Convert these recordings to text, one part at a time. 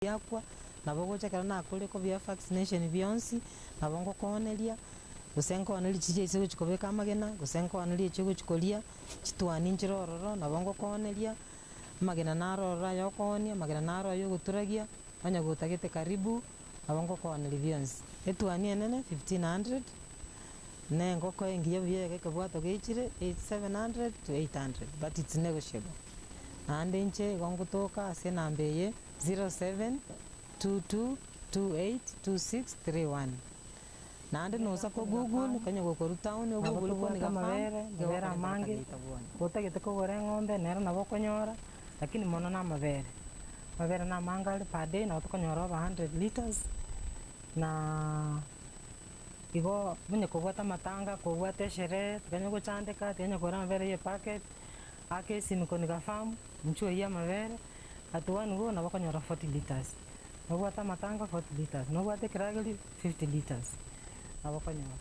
Yakwa nabo gochakera nakore ko bya vaccination bionsi nabo ngokoneria gusenkoneria chiche gochikobeka amagena gusenkoneria chigochikoria chitwani nchirororo nabo ngokoneria amagena narora yokonia amagena naro yogoturagia onye gotagete karibu nabo ngokoneria bionsi etwani enene 1500 ne ngoko engiya byege kebwato geichire 700 to 800 but it's negotiable. Naende inche igo ngotoka ase enamba eye 0722282631. Naende nosa ko Google kanya gokoru town Nabo ogoogle tobwate koniga farm amabere, amabere amange, gotagete kogora eng'ombe nero nabo okonyora, lakini mono na amabere. Amabere na amange are per day nabo tokonyora over 100 liters na igo onye kobwata amatanga, kobwata esherehe, tikanya gochandeka, tikanya kogora amabere ya epacket, aka esimi koniga farm, inchuo ya amabere, at one go nabo okonyora 40 liters. Nobwate amatanga 40 liters, nobwate ekirageri 50 liters, nabo okonyora.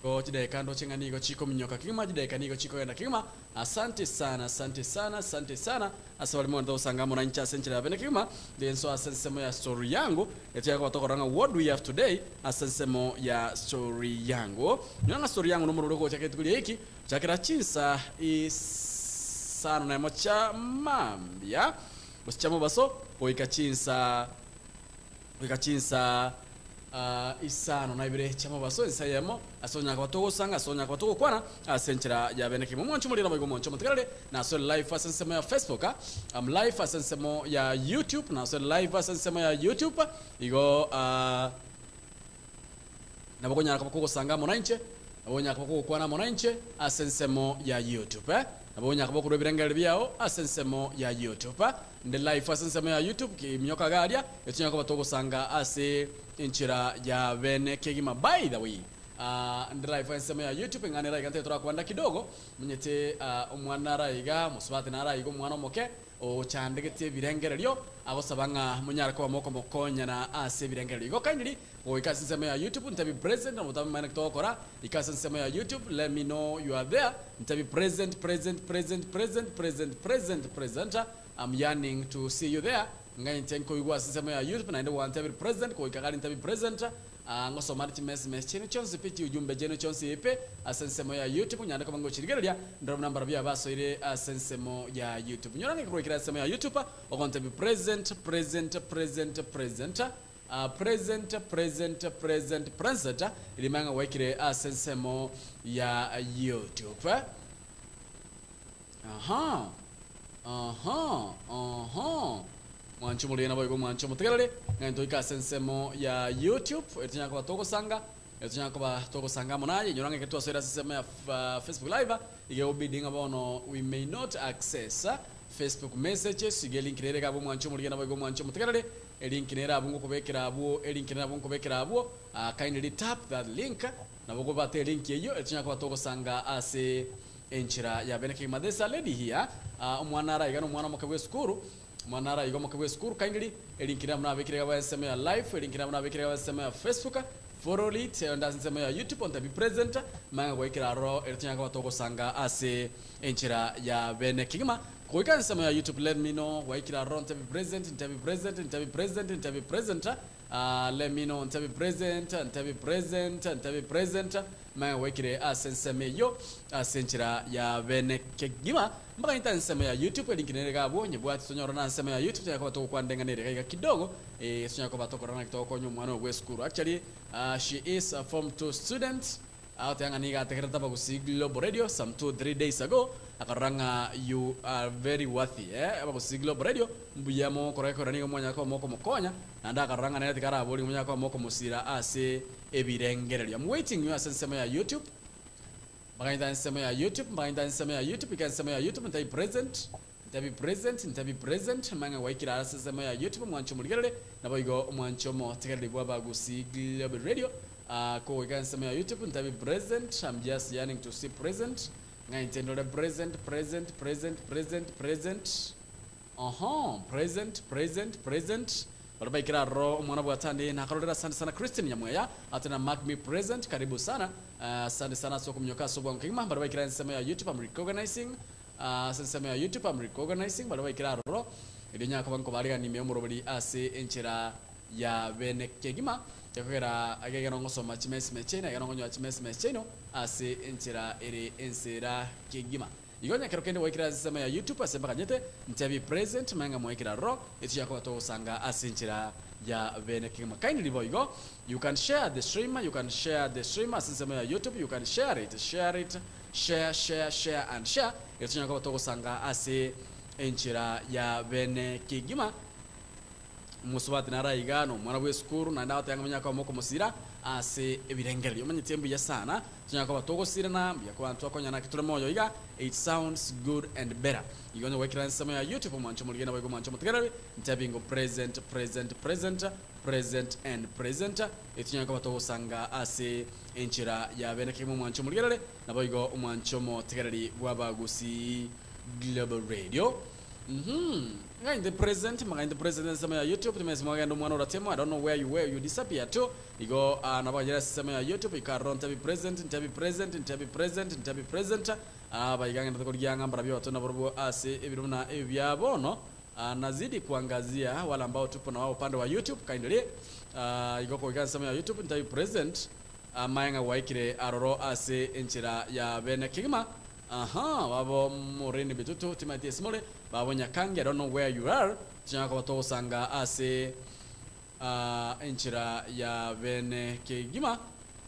Go chideka ndo chenga nigo chiko minyoka kigima chideka nigo chiko yenda kigima. Asante sana, asante sana, asante sana. Asante mwa usanga mwana ncha senchira bene kigima. Denso asante ya story yangu. Etia kwa toko ranga what do we have today? Asante ya story yangu. Nyanga story yangu no muroko chake tukulia hiki. Chakira chinsa isano na mocha mambia. Usichamo baso oika chinsa isano na ibire chama baso ensayemo asonya kwa togosanga asonya kwa togokwana asenchera ya bene kimwe mwancho mulira boigo mwancho mutegerere na so live asensemo ya Facebook am live asensemo ya YouTube na so live asensemo ya YouTube igo nabokonya kwa kogosanga monanche nabonya kwa kogokwana monanche asensemo ya YouTube nabonya kwa kurubirengera byao asensemo ya YouTube ndi live asensemo ya YouTube kimyoka garia etunya kwa togosanga ase inchira ya bene kegima. By the way ndi live asensemo ya YouTube ngane raiga nte turakwanda kidogo munyete omwana raiga musubati naraiga omwana omoke ochandegete birengererio agosabanga munyara kwa moko mokonya na ase birengererio igo kindly goika nsemo ya YouTube ntabi present na mutabi mane kitokora ikasa nsemo ya YouTube let me know you are there ntabi present present present present present present present. I'm yearning to see you there ngani nko igwa nsemo ya YouTube na ndo ntabi present ko ikagari ntabi present ngosoma ati message chino chonse piti ujumbe jeno chonse ipe asensemo ya YouTube nyandika bango chirigereria ndo namba bya basoire asensemo ya YouTube nyorange kurikira semo ya YouTube okonte be present present present present present present present present ilimanga waikire asensemo ya YouTube. Aha aha aha mwancho mulina boigo mwancho mutegerere ngento ikasensemo ya YouTube etinya kwa togosanga etinya kwa togosanga monaye nyorange ketwa sera sisemo ya Facebook live ige obidinga bono we may not access Facebook messages ige link rere gabo mwancho mulina boigo mwancho mutegerere link nera abungo kubekera abo link nera abungo kubekera abo kindly tap that link naboko bate link eyo etinya kwa togosanga ase enchira ya beneke madesa lady here omwana raiga no mwana mukabwe skuru mwanara igoma kabwe skuru kindly elinkira mna abekire gaba sm ya live elinkira mna abekire gaba sm ya Facebook follow it and sm ya YouTube on the be present manga goikira ro ertinya kwa togosanga ase enchira ya bene kigima goika sm ya YouTube let me know goikira ro ntabi present ntabi present ntabi present ntabi present let me know ntabi present ntabi present ntabi present manga goikire ase sm yo ase enchira ya bene kigima mpaka nita nsema ya YouTube elinkine gabo nyebwati tonyora na nsema ya YouTube yakaba tokwandenganire kaiga kidogo sonya ko batokorana kitoko nyu mwana we school actually she is a form 2 student out yanga niga tekereta bagusi Global Radio some 2 3 days ago akaranga you are very worthy bagusi Global Radio mbuyamo korekora niga mwanya ko moko mokonya nanda akaranga nere tikara boli mwanya ko moko musira ase ebirengererio. I'm waiting you ase nsema ya YouTube Makaita nsemo ya YouTube, makaita nsemo ya YouTube, ika nsemo ya YouTube ntabi present, ntabi present, ntabi present, manga waikira ase nsemo ya YouTube mwancho muligerere naboigo mwancho mo tegerere bwa bagusi Global Radio ko ika nsemo ya YouTube ntabi present. I'm just yearning to see present. Ngaitendore present present present present present. Aha, present present present. Barabaikira ro mwana bwatandi na karolera asante sana Christine Nyamweya atena mark me present karibu sana. Asante sana soko mnyoka sobo nkima barabaikira nsema ya YouTube I'm recognizing. Asante sema ya YouTube I'm recognizing barabaikira ro irinya kabanko bariga ni memorobli ase enchera ya bene kegima yakogera agegera ngosoma chimesi mechena agegera ngonyo chimesi mecheno ase enchera ere ensera kegima igonya kero kende waikira sema ya YouTube ase bakanyete ntabi present manga mwekira ro etiyako batosanga ase enchera ya bene kegima kindly boygo you can share the stream you can share the stream ase sema ya YouTube you can share it share it share share share and share etiyako batosanga ase enchera ya bene kegima musubati naraiga no mwana we skuru na ndawata yanga manyaka moko musira ase ebirengeri omanyite mbuya sana tunyaka batogosirana mbuya kwa ntwakonya kiture moyo iga it sounds good and better igonyo wekira nsemo ya YouTube mwancho muligena wego mwancho mutegerere ntabingo present present present present and present etunyaka batogosanga ase enchera ya bene kimo mwancho muligerere naboigo umwancho motegereri bwabagusi Global Radio. In the present, in the present sema ya YouTube tumesema ndo mwana uratemo I don't know where you were you disappear to igo anabajira sema ya YouTube ikaron tabi present tabi present tabi present tabi present abayiganga ndakoryanga mbarabyo batona borbo ase ebiruna ebyabono nazidi kuangazia wala ambao tupo na wao upande wa YouTube kaendelee igo ko sema ya YouTube tabi present mayanga waikire aroro ase enchera ya bene kigima. Aha, wabo moreni bitutu timati smole babo nyakange I don't know where you are tinyaka batosanga ase enchera ya bene kegima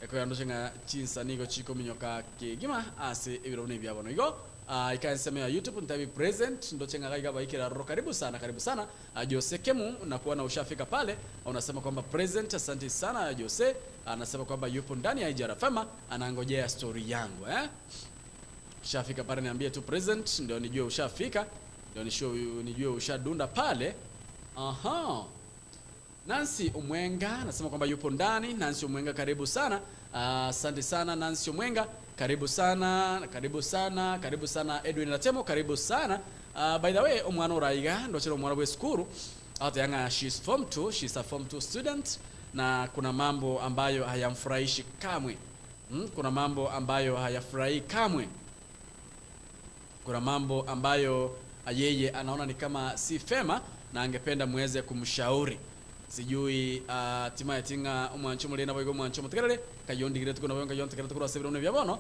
ekoyandoshenga chinsa nigo chiko minyoka kegima ase ebirone byabono igo ikansema ya YouTube ntabi present ndochenga gaiga baikira ro karibu sana Jose Kemu na kuona ushafika pale unasema kwamba present asante sana Jose anasema kwamba yupo ndani ya Ijara Fema anangojea story yangu Ushafika pale niambie tu present ndio nijue ushafika ndio nijue ushadunda pale. Aha. Nancy Umwenga anasema kwamba yupo ndani. Nancy Umwenga karibu sana. Asante sana Nancy Umwenga, karibu sana, karibu sana, karibu sana Edwin Latemo, karibu sana. By the way omwana uraiga ndo chero omwana we skuru hata yanga she's form 2, she's a form 2 student na kuna mambo ambayo hayamfurahishi kamwe. Kuna mambo ambayo hayafurahi kamwe. Kuna mambo ambayo yeye anaona ni kama si fema na angependa muweze kumshauri. Sijui tima yatinga umwancho mulena boigo umwancho mutegerere kayondigire tukuna boyonga yontegere tukura sebirone byabono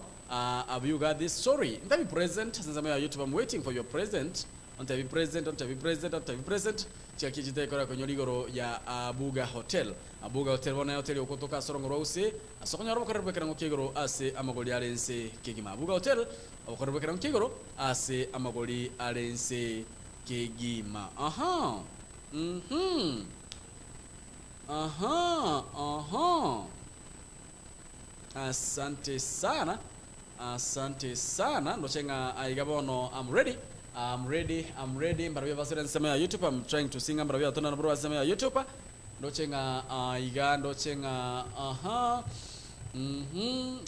have you got this story ntabi present since ya YouTube I'm waiting for your present ntabi present ntabi present ntabi present chakijite kora konyoligoro ya Abuga Hotel. Abuga Hotel bona hotel yokotoka sorongo rwose asokonya robo karebe ngo kigoro ase amagoli alense kegima. Abuga Hotel okorebe ngo kigoro ase amagoli alense kegima. Aha. Aha, aha. Asante sana. Asante sana. Ndochenga aigabono I'm ready. I'm ready, I'm ready. Mbarabia vasira nsema ya YouTube. I'm trying to sing mbarabia tona na bro nsema ya YouTube. Ndochenga aiga ndochenga aha.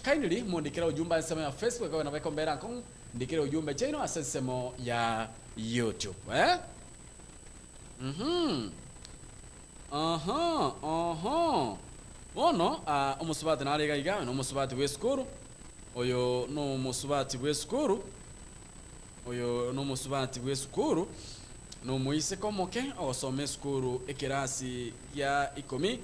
Kindly mondikira ujumbe nsema ya Facebook kwa na mbera nkong ndikira ujumbe cheno asensemo ya YouTube, eh? Aha, aha. Ono omusubati narega iga no musubati weskuru. Oyo no musubati weskuru. Oyo no musubati weskuru. No muise komoke osome skuru ekerasi ya ikomi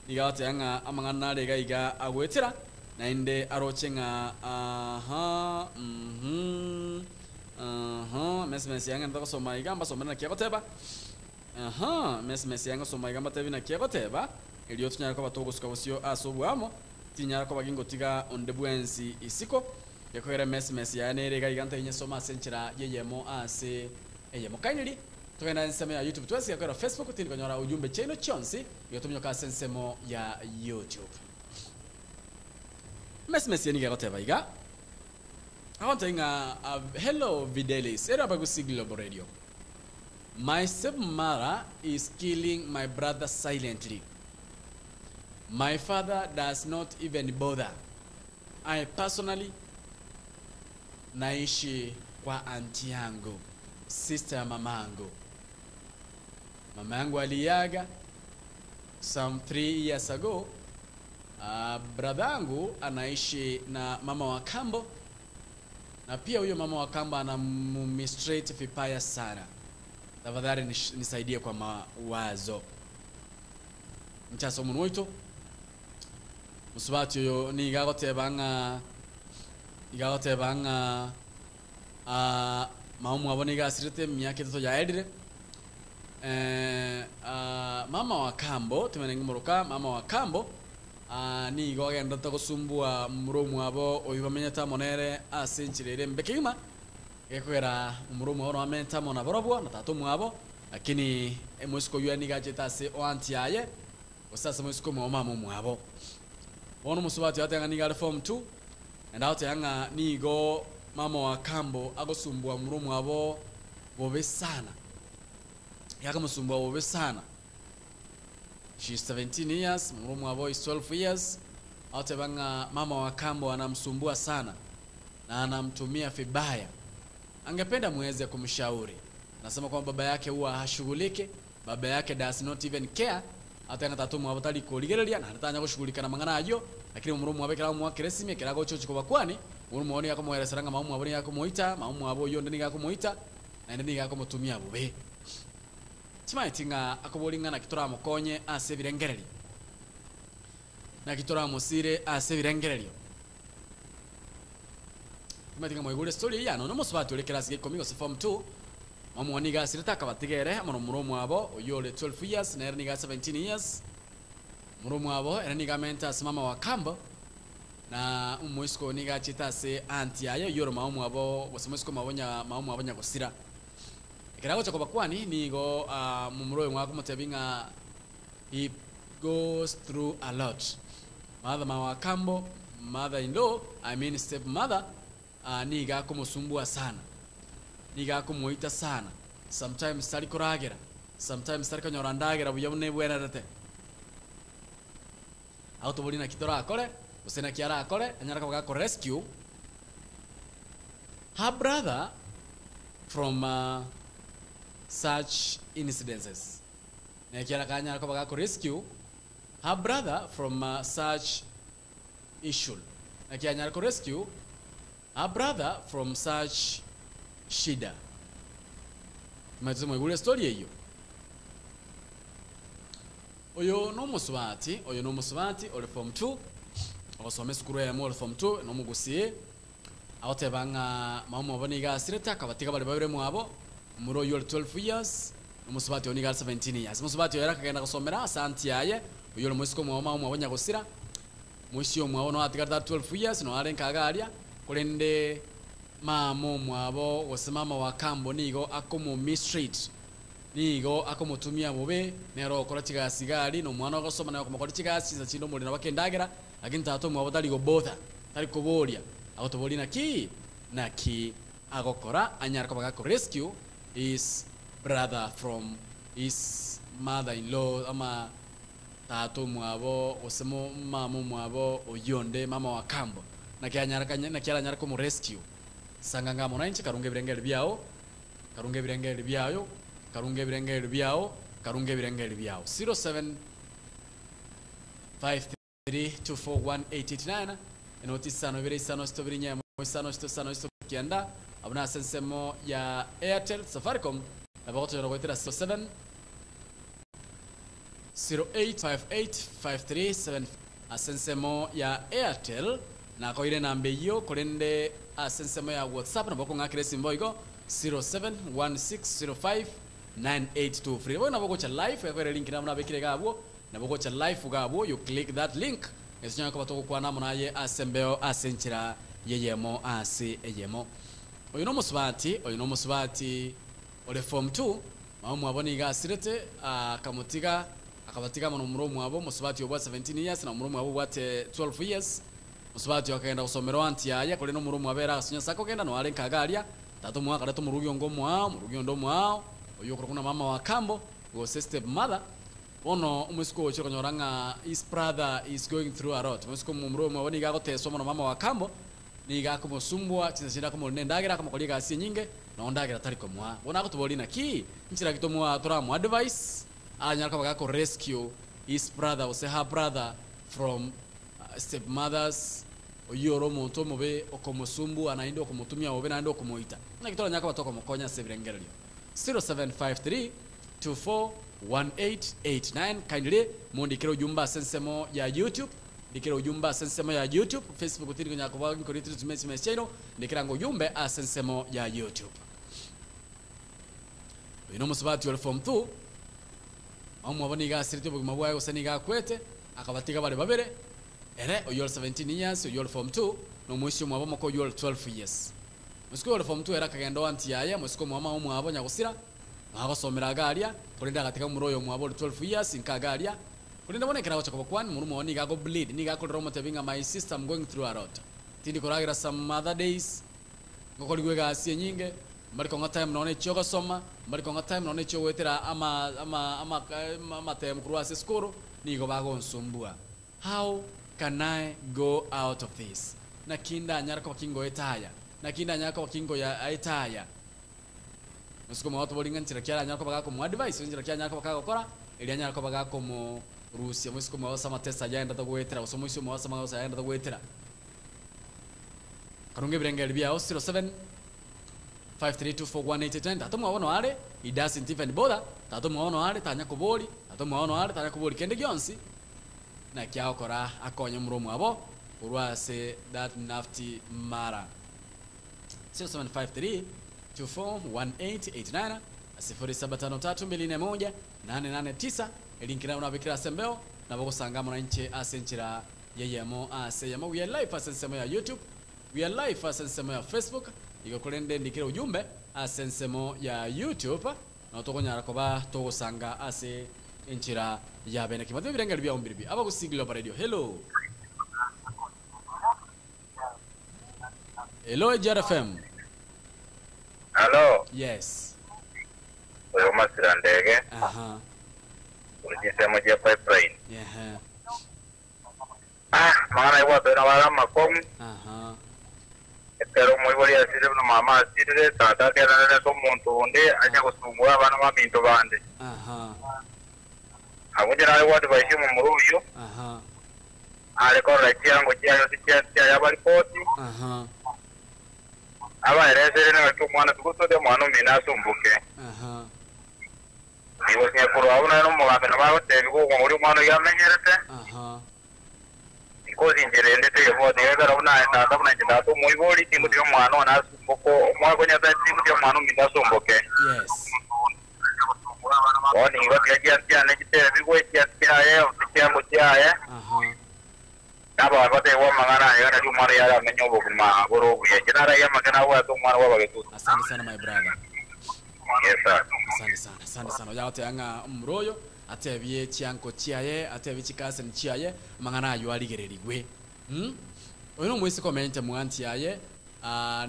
igate yanga amangana narega iga agwetera nainde arochenga aha aha mesmesi yanga ndakosoma iga mbasoma na kiakoteba. Aha, mesmesi yanga soma igamba tebina kiakoteba elio tunyara ko batogosuka bosio asobwamo tinyara ko bagingo tiga ondebwensi isiko yakoera mesmesi yanerega iganta inyesoma senchira yeyemo ase eyemo kindly tugenda nsemo ya YouTube twese yakora Facebook tindi konyora ujumbe cheno chonsi yotumyo ka sensemo ya YouTube mesmesi yeniga koteba iga akontenga hello Videlis era bagusi Global Radio. My stepmother is killing my brother silently. My father does not even bother. I personally naishi kwa anti yangu, sister ya mamangu. Mama yangu aliaga, Some 3 years ago, bradhangu anaishi na mama wa kambo, na pia huyo mama wa kambo anamumistreat vibaya sana. Tafadhali nisaidie kwa mawazo. Mchaso munwito musubati oyo niga gotebanga maumu abo niga asirete miaka 3 yaerire. Mama wa kambo tumenengi muruka mama wa kambo nigo agenda tagosumbua murumu abo oyu bamenyeta monere ase enchirere mbekima gekwera umurumu abo amenta mona borobwo na tatu mwabo, lakini emwisiko yu niga cheta ase oanti aye osasa mwisiko mwa mama mwabo bono musubati atenga niga form 2 and out yanga nigo mama wa kambo agosumbua murumu abo bobe sana. Yakamusumbua bobe sana. She's 17 years, murumu abo is 12 years. Atebanga mama wa kambo anamsumbua sana na anamtumia vibaya. Angependa muweze kumshauri. Nasema kwamba baba yake huwa hashughulike, baba yake does not even care. Atanga tatumu abatali kuligereria na hatanya kushughulika na mangana ayo, lakini murumu abe kila mwaka resimi kila gocho chiko bakwani, murumu oni yakomoereseranga maumu abo yakomoita, maumu abo yo ndeni yakomoita na ndeni yakomotumia bube. Chimaitinga akobolingana kitora mukonye ase birengereri. Na kitora musire ase birengereri. Chimaitinga moigure story ya no no musubati uri class gikomi gose form 2. Mamu oniga asireta akabatigere amono murumu abo oyore 12 years na niga 17 years. Murumu abo era niga menta mama wa kambo na umwisko niga chita se anti ayo yoro maumu abo gose mwisko mabonya maumu abonya gosira. Kerago chako bakwani nigo mumuroyo mwako mutebinga he goes through a lot. Mother mama kambo, mother in law, I mean step mother, niga kumusumbua sana. Niga kumuita sana. Sometimes tari koragera, sometimes tari konyorandagera buyabune bwererete. Autoboli na kitora akore, usena kiara akore, anyara kwa rescue her brother from such incidences. Nekiara kanya kwa rescue her brother from such issue. Nekiara rescue her brother from such shida. Mazumo igule story hiyo. Oyo no musubati, ore form 2. Osome sukuru ya mo form 2 no mugusie. Awotebanga maumo aboniga asireta kabatika bali babire mwabo. Muro yol 12 years, umusubati oniga 17 years. Musubati yera kagenda kusomera asanti yaye, uyo mwisiko mwa mama abonya gosira. Mwisio mwa ono atigata 12 years no arenka agaria kulende mamo mwabo gosimama wa kambo nigo akomo mistreat. Nigo akomotumia bobe nero okora chigasigari no mwana ogosoma nayo komokora chigasi za chindo muri nabakendagera lakini tato mwabo tali gobotha tali koboria agotobori naki agokora anyara ko rescue his brother from his mother-in-law ama tato mwabo osemo mamo mwabo oyonde mama wa kambo nakianyara ko rescue sanganga monanchi karunge birengeri byao karunge birengeri byao karunge birengeri byao karunge birengeri byao 0753241889 enoti sano bire sano stobirinya sano sano kianda abuna sensemo ya Airtel Safaricom na bagoto yorogoitera 07 0858537 asensemo ya Airtel na koire nambe iyo korende asensemo ya WhatsApp na boko ngakire simboigo 0716059823 bona boko cha live ya koire link na mna bekire gabwo na boko cha live gabwo you click that link esinya ko batoko kwa namo naye asembeo asenchira yeyemo ase eyemo. Oyo no musubati ole form 2 maumu aboni gasirete akamotiga akabatiga mu muromo abo musubati obwa 17 years na muromo abo bwa 12 years. Musubati akagenda kusomero anti yaya kole no muromo abera asunya sako kenda no alenka garia tatu mwaka leto murugyo ngomo hao murugyo ndomo hao oyo kuna mama wa kambo go step mother ono umusiko chiro nyoranga his brother is going through a lot. Umusiko muromo aboni gagoteswa no mama wa kambo niga kumusumbua chinda kumulendagira kumukolika si nyinge na ondagira tariko mwa bona ko tuboli na ki nchira kitomwa tora mu advice anyaraka bagako rescue his brother or say her brother from stepmothers oyoro omonto omobe okomosumbua naende okomotumia obe naende okomoita naki toranyara koba tokomokonya ase ebirengererio 0753 241889 kindly mundikire ujumbe ase ensemo ya YouTube ndikira ujumbe ase ensemo ya YouTube Facebook tiri konya koba nkoritiri tumesi chaino ndikira ngo ujumbe ase ensemo ya YouTube ino musubati wa form 2 amwe aboniga asirite obogima bwaye gose niga akwete akabatiga bare babere ere oyo 17 years oyo form 2 no mwisho mwabo moko oyo 12 years musiko oyo form 2 era kagenda wanti yaye musiko mwama omwabo nyagusira agosomera garia kurinda gatika muroyo mwabo 12 years nkagaria kurinda bonekera gocha kobakwani murumo niga go bleed niga kolero motebinga my sister I'm going through a lot tindi koragira some other days ngokoligwe gasi nyinge mariko nga time none chioga soma mariko nga time none chiowetera ama ama ama ama tem kurwase skuru nigo bagonsumbua how can I go out of this nakinda nyarako kingo etaya nakinda nyarako kingo ya etaya musiko mwato bolinga nchira kyara nyarako bagako mu advice nchira kyara nyarako bakagokora elia nyarako bagako mu rusia musiko mwasa matesa yaenda tagwetera usomo isyo mwasa magasa yaenda tagwetera karunge birengeri bya 07 5324189 tatu mwabono are he doesn't even bother tatu mwabono are tanya kubori tatu mwabono are tanya kubori kende gyonsi na kyakora akonya muromo abo urwase that nafti mara 0753 241889 0753211889 elinkira unabikira sembeo na bogosanga mwananchi asenchira yeyemo aseyemo we are live asensemo ya YouTube we are live asensemo ya Facebook ikokulende ndikira ujumbe asensemo ya YouTube na tokonyara koba togosanga ase enchira ya bene kimaze birenga bya ombiribi abagusigilo pa radio hello hello JRFM hello yes oyo masira ndege aha ulijisema je pipeline yeah ah maana iwa bena wala makomu aha pero muy bori asire no mama asire tata ke na ko muntu onde aja kusumbua abana ba bintu bande aha abuje na watu baishimu muruyo aha ale ko rachiango chiayo chiayo ya balipoti aha aba erezere na ko mwana tukuto de mwana mina sumbuke aha nibo nyakuru abuna no mugambe na bagote bigo muri mwana yamenyerete aha kozi njerende te yebo de gara una na na na to muy bori timu de mwana na sumbuko mwana konya ta timu de mwana mina sumbuke yes oni ngo tiagia tia ne kite bigo tia tia ye tia mo tia ye aha naba bate wa mangana ya na mwana ya menyo boguma boro ya jinara ya magana wa to mwana wa bagetu asante sana my brother yes sir asante sana asante sana oya anga mroyo atebye chianko chiaye atebye chikase chiaye mangana ayo aligererigwe oyo mwese comment mwanti yaye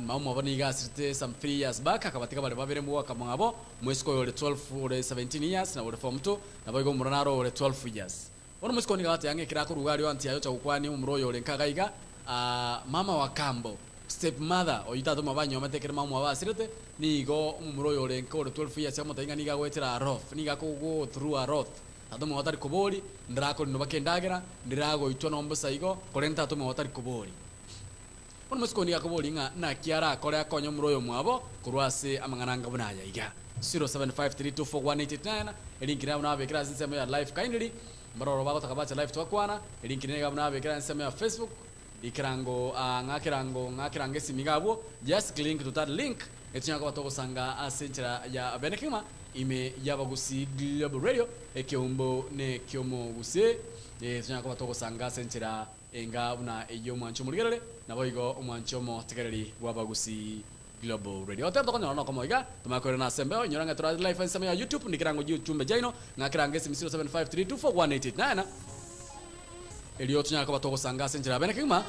maumo aboniga asirite some 3 years back akabatika bale babere mu wakamwabo mwese ko yole 12 ore 17 years na ore form 2 na boigo muranaro ore 12 years ono mwese ko niga ate yange kirako rugari wanti yayo chakukwani umroyo ore nkagaiga mama wa kambo step mother oyita to mabanyo matekere mama wa asirite nigo umroyo ore nko ore 12 years amotainga niga gwetera rough niga ko go through a rough tatu mwatari kubori ndirako ndo bakendagera ndirago itwa nombo saigo korenta tatu mwatari kubori ono musiko niga kubori nga na kiara kore akonyo muroyo mwabo kurwase amangananga bunaya iga 0753241889 elinkira unabekera nsemo ya live kindly mbaroro bako takabacha live twakwana elinkira unabekera nsemo ya Facebook ikirango ngakirango ngakirange simigabwo just link to that link etinyaka batogosanga asenchera ya benekima ime yabagusi Global Radio ekeumbo ne kyomo guse etinyaka batogosanga asenchera enga una eyo mwancho muligerere naboigo omwancho mo tegereri bwabagusi Global Radio otero tokonya no komoiga tumakore na sembeo nyoranga tura live ensemo ya YouTube nikirango YouTube jaino ngakirange simi 0753241889 elio tunyaka batogosanga asenchera benekima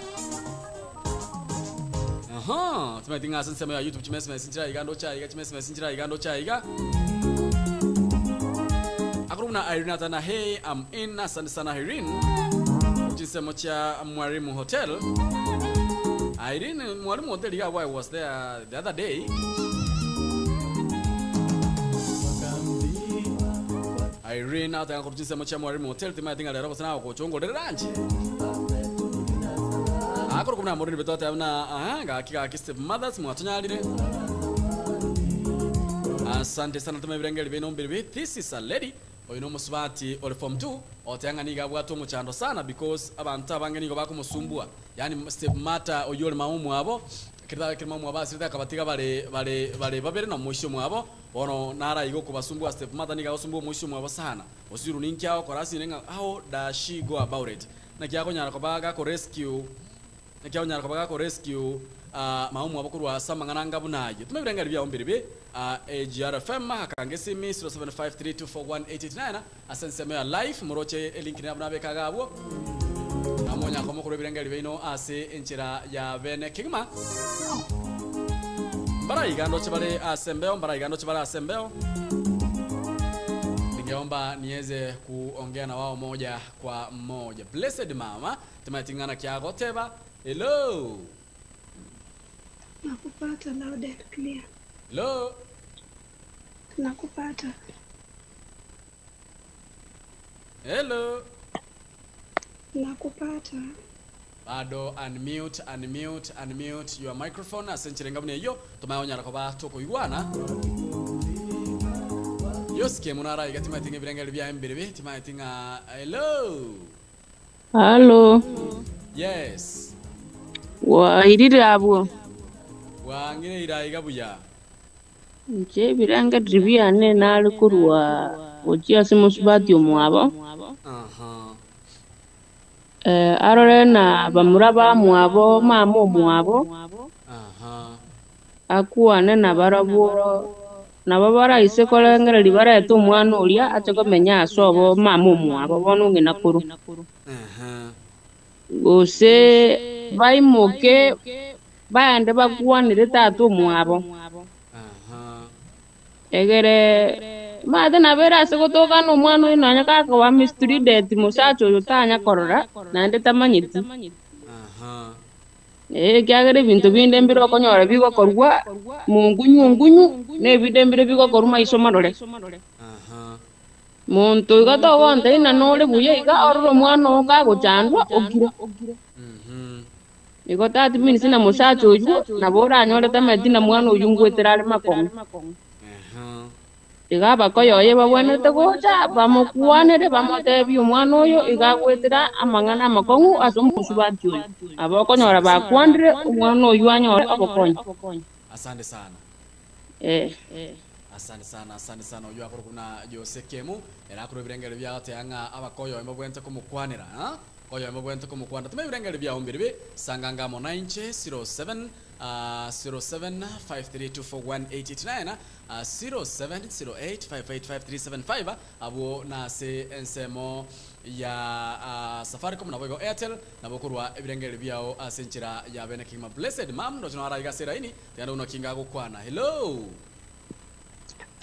aha tumatinga ensemo ya YouTube chimesime sinchira igando cha iga chimesime sinchira igando cha iga akuruna Irene atana hey I'm in asante sana Irene chisemo cha Mwalimu Hotel Irene Mwalimu Hotel yeah, I was there the other day Irene atanga kuruchinse mocha mwarimu hotel timatinga lero kusana kuchongolera nje akoro kumna morini betwate abna aha ga step mothers mwatonyalire. Asante sana tumevirengeli bino mbiri. This is a lady oyino musubati oli form 2 otanga niga bwato muchando sana because abantu abange nigo bakumusumbua, yani step mata oyoli maumu abo kirita kirima mu abasi kabatiga bare bare bare babere na mwisho mwabo ono nara igo kubasumbua step mata niga osumbua mwisho mwabo sana osiru ninkyao korasi nenga how does she go about it na kyako nyara kobaga ko rescue na kyako nyara kobaga ko rescue maumu abo kurwa samangana bunaye tumebirenga bya ombiri AGRFM hakange simi 0753241889 asensemea live muroche link ni abuna bekagabwo amonya komo kurebirenga bino ase enchera ya bene kigma mbara chibale asembeo mbara chibale asembeo. Ningeomba niweze kuongea na wao moja kwa moja. Blessed mama tumatingana kiago teba. Hello, nakupata loud and clear. Hello, nakupata. Hello, nakupata. Bado unmute unmute unmute your microphone asenchirenga bune yo tumaonya rakoba toko igwana yoske munara igatima tinga biranga bya mbere tima tinga. Hello, hello. Yes, wa irire abo wangire iraiga buya nje biranga dribiane nalikurwa ojia simusubati omwabo. Aha, arore na bamuraba mwabo mama omwabo. Aha, akuane na barabo nabo baraise kolengera libareta omwana oria ache komenya asobo mama omwabo bono ngina kuru. Aha, gose baimoke baende bakuanire tata omwabo. Aha, egere mate nabera ase gotokana omwana oyo nonya kakawa mistreated musacha oyo tanya korora naende tamanyeti. Aha, kiagere ebinto binde mbire okonyora bigokorwa mungunyu ngunyu na ebinde mbire bigokorwa maiso marore. Aha, muntu iga togonte ina nore buya iga ororo omwana oo kagochandwa okire. Igo tati minsi na musacha oyu nabo oranyore tamanyeti na mwana oyu ngwetera are makong'u. Iga bakoyoye babwenerete gocha bamokuanere bamotebie omwana oyo iga agwetera amang'ana amakong'u ase omusubati oyo abo okonyora bakwandire omwana oyu anyore obokonyi. Asante sana. Asante sana, asante sana. Oyu akoro kuna Jose Kemu era akoro birengero bya atanga abakoyo mbabwente kumukwanira ha koyo mbabwente kumukwanira tume birengero bya ombiri sanganga mo 9 07 0753241889 0708585375 abo na se ensemo ya Safaricom na bogo Airtel na bokorwa ebirengero byao asenchira ya bene kima. Blessed mam ndo tunara igasera ini tena unokinga gukwana. Hello,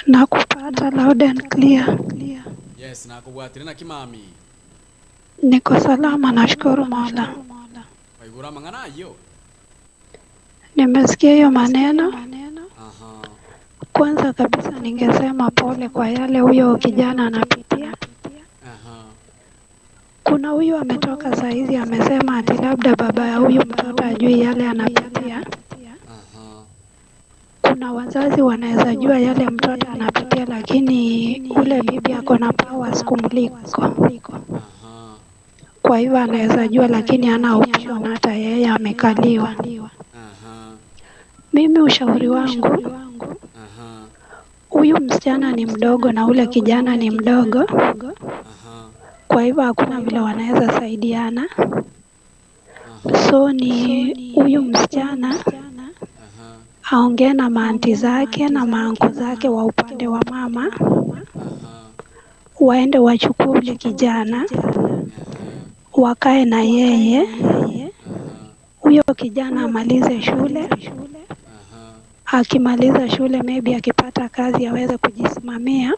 nakupata loud and clear. Yes, nakubwatire na kimami. Niko salama nashukuru Mola. Waigura mangana yo. Nimesikia hiyo maneno. Aha. Kwanza kabisa ningesema pole kwa yale huyo kijana anapitia. Aha. Kuna huyu ametoka saizi amesema ati labda baba ya huyu mtoto ajui yale anapitia. Aha. Kuna wazazi wanaweza jua yale mtoto anapitia, lakini ule bibi ako na powers kumliko. Aha. Kwa hivyo anaweza jua lakini hana option, hata yeye amekaliwa. Aha. Mimi ushauri wangu, Aha. huyu msichana ni mdogo na ule kijana ni mdogo. Aha. Kwa hivyo hakuna vile wanaweza saidiana. Aha. So ni huyu msichana Aha. aongee na maanti zake na maanko zake wa upande wa mama, Aha. waende wachukue ule kijana, wakae na yeye. Huyo kijana amalize shule. Aha. Akimaliza shule, maybe akipata kazi aweze kujisimamia.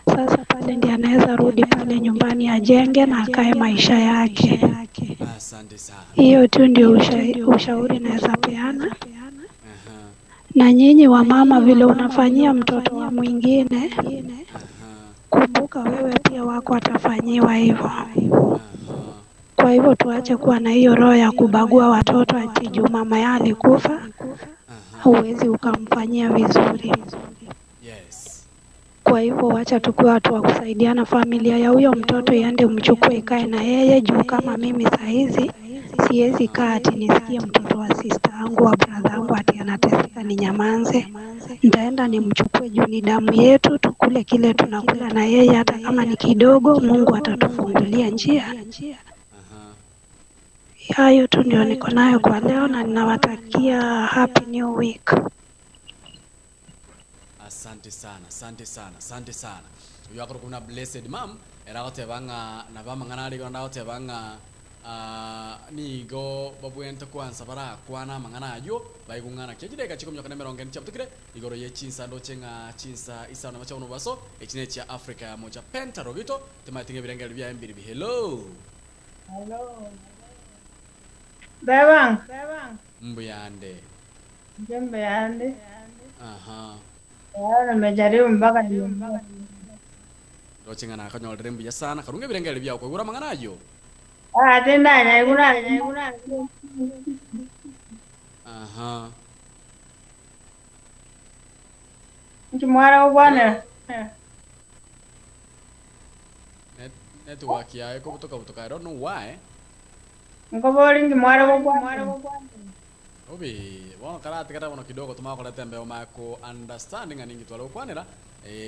Sasa pale ndiye anaweza rudi pale nyumbani ajenge na akae maisha yake. Asante sana. Hiyo tu ndio ushauri naweza peana. Aha. Na nyinyi wa mama, vile unafanyia mtoto wa mwingine, Aha. kubali. Kumbuka wewe pia wako atafanyiwa hivyo. Kwa hivyo tuache kuwa na hiyo roho ya kubagua watoto ati juu mama yao alikufa huwezi ukamfanyia vizuri. Yes. Kwa hivyo wacha tukuwe watu wa kusaidiana. Familia ya huyo mtoto iende mchukue ikae na yeye, juu kama mimi sahizi siwezi kaa ati nisikie mtoto wa sister yangu wa brother yangu ati anateseka ninyamanze. Nitaenda nimchukue juu ni damu yetu, tukule kile tunakula na yeye, hata kama ni kidogo, Mungu atatufungulia njia. Hayo tu ndio niko nayo kwa leo, na ninawatakia happy new week. Asante sana, asante sana, asante sana. Uyu akoro kuna blessed mom era gotebanga na bamangana ari gonda gotebanga nigo babwente kwanza bara kwana mangana ayo baigungana kejideka chikomyoka na meronge nchabutukire igoro ye chinsa ndochenga chinsa isana macha uno baso echine cha Africa ya moja penta rogito tematinge birengero bya mbiri bi. Hello. Hello. Bebang. Mbuyande. Mbuyande. Aha. Nimejaribu mpaka ndochenga na kanyola mbuya sana karunge birengero bya kwegura mangana ayo. Ah, tenda nyaigura. Aha. Nchimwara ubwana. Network ya eko kutoka I don't know why. Ngobori nchimwara ubwana. Obi, bono karate kata bono kidogo tumakolete mbeo mako understanding aningi twalo kwanera.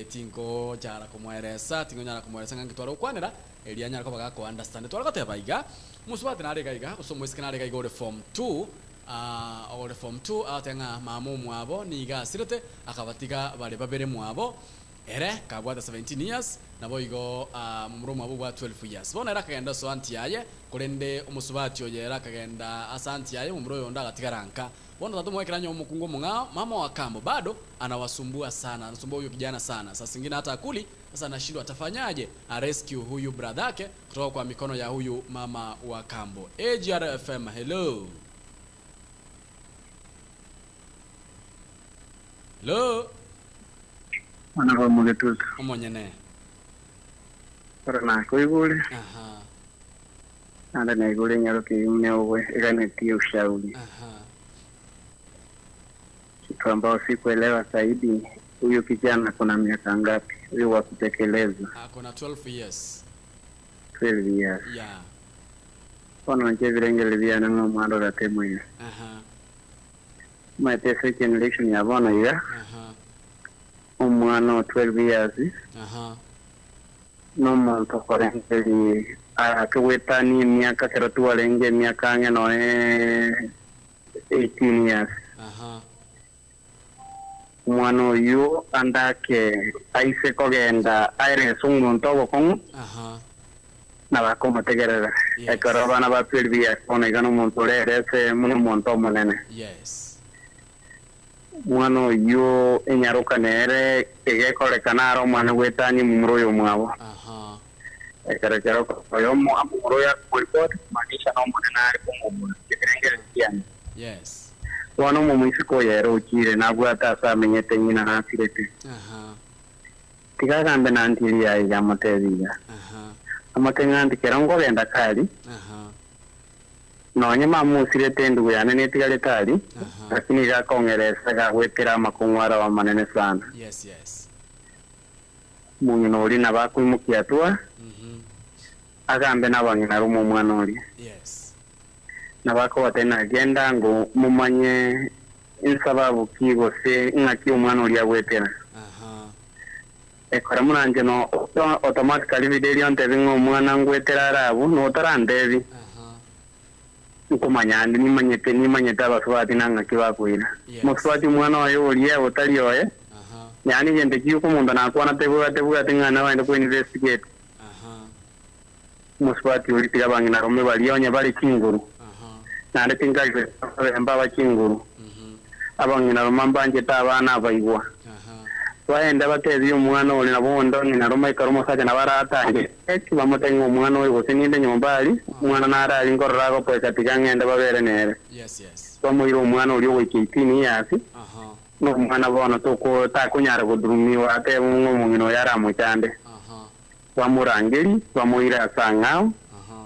Tingo jara kumweresa, tingo nyara kumweresa ngangi twalo kwanera. Elia nyara kobaga ko understand twalo goteba iga. Musubati narega iga, gusomo isike narega iga ore form 2. Ore form 2 atenga mamu mwabo niga sirete akabatiga bare babere mwabo. Ere kabwata 17 years nabo igo mumuro mwabo bwa 12 years. Bona era kagenda so anti yaye kurende umusubati oyera kagenda asanti yaye mumuro yonda agatigaranka. Bona tatu mwekera nyo mukungo mungao mama wa kambo bado anawasumbua sana, anasumbua huyu kijana sana. Sasa singine hata akuli, sasa anashindwa atafanyaje a rescue huyu brother yake kutoka kwa mikono ya huyu mama wa kambo. AGR FM, hello. Hello. Mwana mugetuka. Omonyene. Ora kuigule. Aha. Anda na igule nyaroke yumne owe iganetie ushauri. Aha. Kitu ambao sikuelewa zaidi, huyu kijana kuna miaka ngapi? Huyu wa kutekeleza. Ako na 12 years. 12 years. Yeah. Ono nje virengele vya na mwando la temu ile. Aha. Mateso generation ya bona ya. Aha. Umwana wa 12 years. Aha. No muntu korengeli akawetani miaka keratu walenge miaka ngeno 18 years. Aha. Umwana uyu andake aise kogenda aire sungu ntogo kongu. Aha. Na bakomotegerera. Yes. Ekero bana ba 12 years ona igano muntu rerese muno muntu munene. Yes. Mwana uyu enyaruka nere egekorekana aro mwana gwetani mumuro yo mwabo. Aha. Ekerekero koyo mumuro ya kuripot manisha no munene ari kumubura. Yes. Wana mumuisiko yero ukire nabwo atasa amenyete nyina nasirete. Aha. Tigagambe nantiri ya yamutebiga. Aha. Amatenga ndikera ngogenda kali. Aha. Nonye mamusirete ndugu yane netigale kali. Aha. Lakini gakongeresa gagwetera makungwara wa manene sana. Yes, yes. Mungino uri nabakwimukia tua. Agambe nabangina rumo mwana uri. Yes. Nabako watena agenda ngo mumanye insababu kigose ngaki omwana uri agwetera. Aha. Ekora munanje no automatically video ntebi ng'omwana ngwetera arabu no tarandebi. Aha. Nkumanya ndi nimanyete abaswati nangaki bakwira. Yes. Muswati mwana wayo uri otari oye. Aha. Yani jende kiyuko mundu nakwana tebu ngana waende ku investigate. Aha. Muswati uri tigabangina rume balionya bali kinguru. Aha. Nande tingaje mbaba kinguru. Abangina rumambanje tabana abaigwa. Aha. Waenda batezi omwana oli nabondo ngina ruma ikarumo saja nabaratange. Eki bamutenga omwana oyo gosininde nyombali, omwana narali ngorora gopoeka tigangenda babere nere. Yes, yes. Bamuira omwana oli ogoika 18 years. Aha. No omwana bono toko takunyara kudurumiwa ate mung'ino yaramuchande. Aha. Bamurangeri bamuira asangao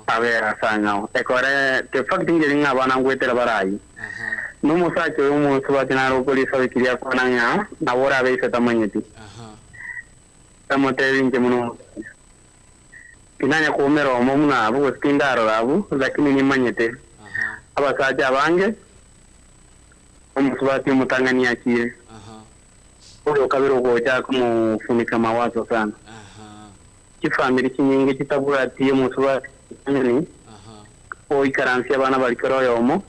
abera asangao ekore te fact ngeri ngabana ngwetera barayi numusacho umunsi batinaro polisi bikiria konanya nabora beise tamanyeti tamoteri nje muno kinanya kuomera omuna abo skindaro abo lakini nimanyete abasaja bange omusubati mutangania kire oyo kabiro goja kumufunika mawazo sana kifamili kinyingi kitabura ati omusubati ni oikaransi abana balikoro yomo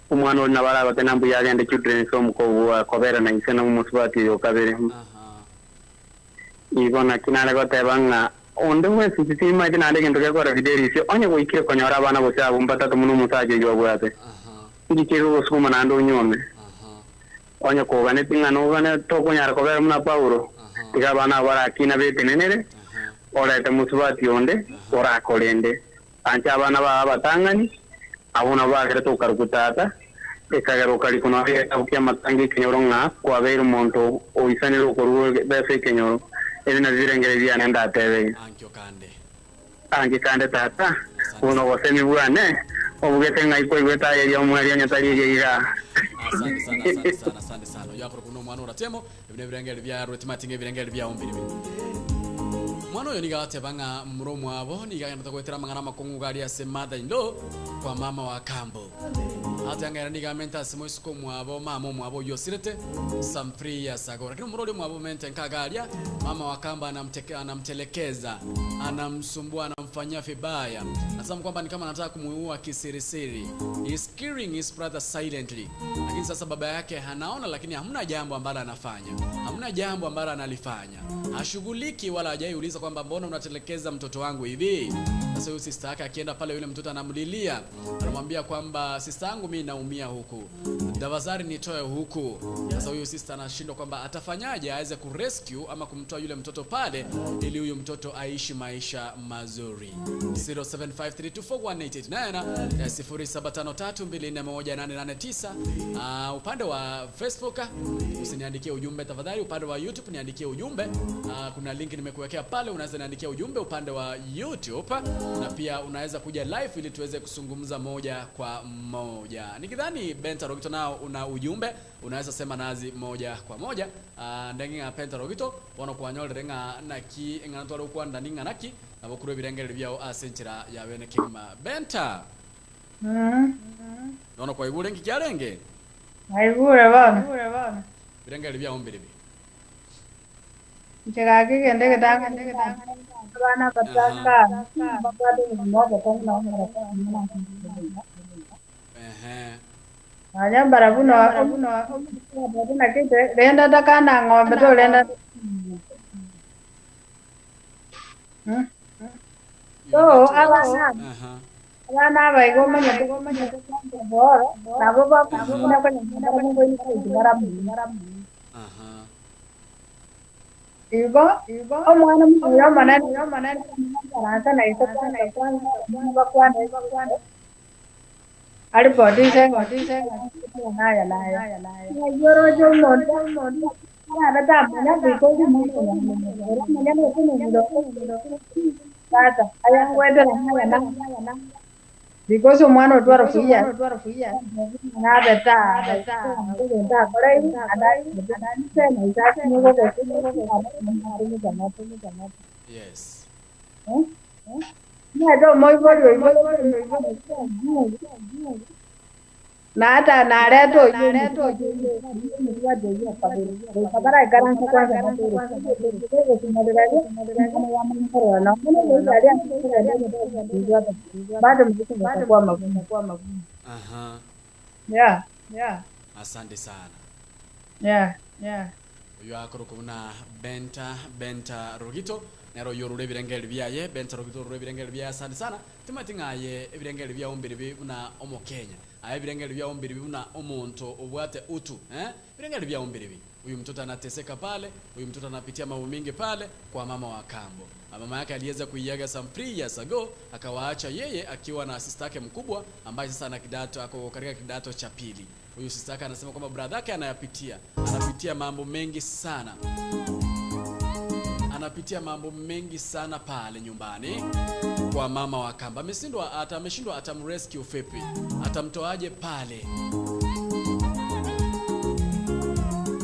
umwana ori nabara batenambu yagende children so muko kobera na isena umusubati yo kabere ibona kinara gotebanga onde wese titima kinare kintu gekora viderisio onye goikire konyora abana bose abo mbatatu muno musaje yo bwate ndikiro gosuma nando nyome onye kogane tingana ogane tokonyara kobera muna Paulo tigabana barakina betenenere orete musubati onde orakolende ancha abana ba batangani abona bagere tokarukutata ekagaruka likono abukia matangi kenyoro nga kwabera omuntu oisanire okoruwe bese kenyoro ebina birengere byane ndatebe ankyo kande angi kande tata uno gosemi bwane obugete ngai koigweta yeria omweri anyatari yeira. Asante sana asante sana asante sana yakoro kuno mwana uratemo ebine birengere bya rwetimatinge birengere bya ombiri mwana oyo nigate banga muromo abo nigagenda kwetera mangana makongu gali ase mother in law kwa mama wa kambo atangera nigamenta simoisiko mwabo mama mwabo yosirete some 3 years ago lakini muroli mwabo mente nkagalia mama wa kamba anamtelekeza anamsumbua anamfanyia vibaya nasema kwamba ni kama anataka kumuua kisirisiri. He is killing his brother silently lakini sasa baba yake hanaona lakini hamna jambo ambalo anafanya hamna jambo ambalo analifanya hashughuliki wala hajaiuliza kwamba mbona unatelekeza mtoto wangu hivi. Sasa huyu sister yake akienda pale yule mtoto anamlilia anamwambia kwamba sister yangu mimi naumia huku tafadhali nitoe huku. Sasa huyu sister anashindwa kwamba atafanyaje aweze kurescue ama kumtoa yule mtoto pale ili huyu mtoto aishi maisha mazuri. 0753241889 0753241889. Upande wa Facebook usiniandikie ujumbe tafadhali, upande wa YouTube niandikie ujumbe. Kuna link nimekuwekea pale unaweza niandikia ujumbe upande wa YouTube na pia unaweza kuja live ili tuweze kuzungumza moja kwa moja. Nikidhani Benta Rogito nao una ujumbe unaweza sema nazi moja kwa moja. Ndengi Benta Rogito bono kwanyolere renga naki engana twara kwanda ninga naki nabo kuro birengere byao asenchira ya bene kigma Benta. Nono kwa igure nkikyarenge Aigure bana. Birengere byao mbiribi. Nchegake ndege tanga bana batanga babade mmoja tanga ehe anyambara buno na kite renda takana ng'ombe to renda so abana abana baigo manya boro nabo bakuna kwa Igo omwana muyo manene karansa na ito bakwana ari body se naya yoro jo mondo ana ta mana biko mondo mana no tata aya wendera na because omwana otwaro fuya na beta beta kore yes na do moi na hata na reto Aha. Yeah, yeah. Asante sana. Yeah, yeah. Uyu akoro kuna Benta Rogito nero yorure birengeri byaye Benta Rogito rure birengeri byaye asante sana timatingaye ebirengeri bya ombiri buna omo Kenya aye birengeri bya ombiri buna omonto obwate utu birengeri bya ombiri bi huyu mtoto anateseka pale, huyu mtoto anapitia mambo mengi pale kwa mama wa kambo. Mama yake aliweza kuiaga some 3 years ago, akawaacha yeye akiwa na sister yake mkubwa ambaye sasa ana kidato, ako katika kidato cha pili. Huyu sister yake anasema kwamba brother yake anapitia mambo mengi sana. Anapitia mambo mengi sana pale nyumbani kwa mama wa kamba. Ameshindwa atamrescue vipi? Atamtoaje pale?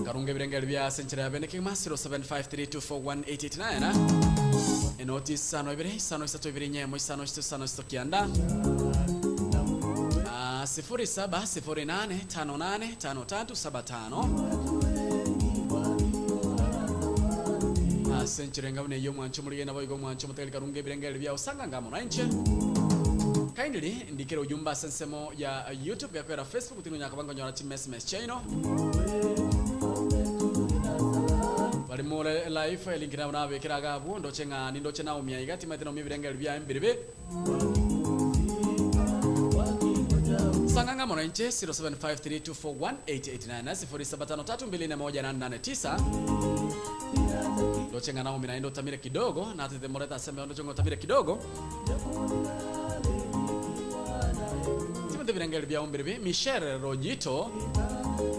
Karunge birengel bya senchera ya bene kima 0753241889 enoti sano ibere sano isato ibere nyemo sano isito sano isito kianda 0708585375 senchera ngabune yo mwancho muri na boigo mwancho mutegeli karunge birengel bya usanga ngamo na inche. Kindly ndikira ujumba sensemo ya YouTube ya kwera Facebook tinu nyakabango nyora chi message channel. Barimore live link na nabe kiraga bu ndoche nga ni ndoche na umya igati matino mibirengel bya mbirbe. Sanganga mwananchi 0753241889 na 0753218889. Ndoche nga na umina ndo tamire kidogo na tete moreta sembe ndoche ngo tamire kidogo. Timothy birengel bya mbirbe Michelle Rojito,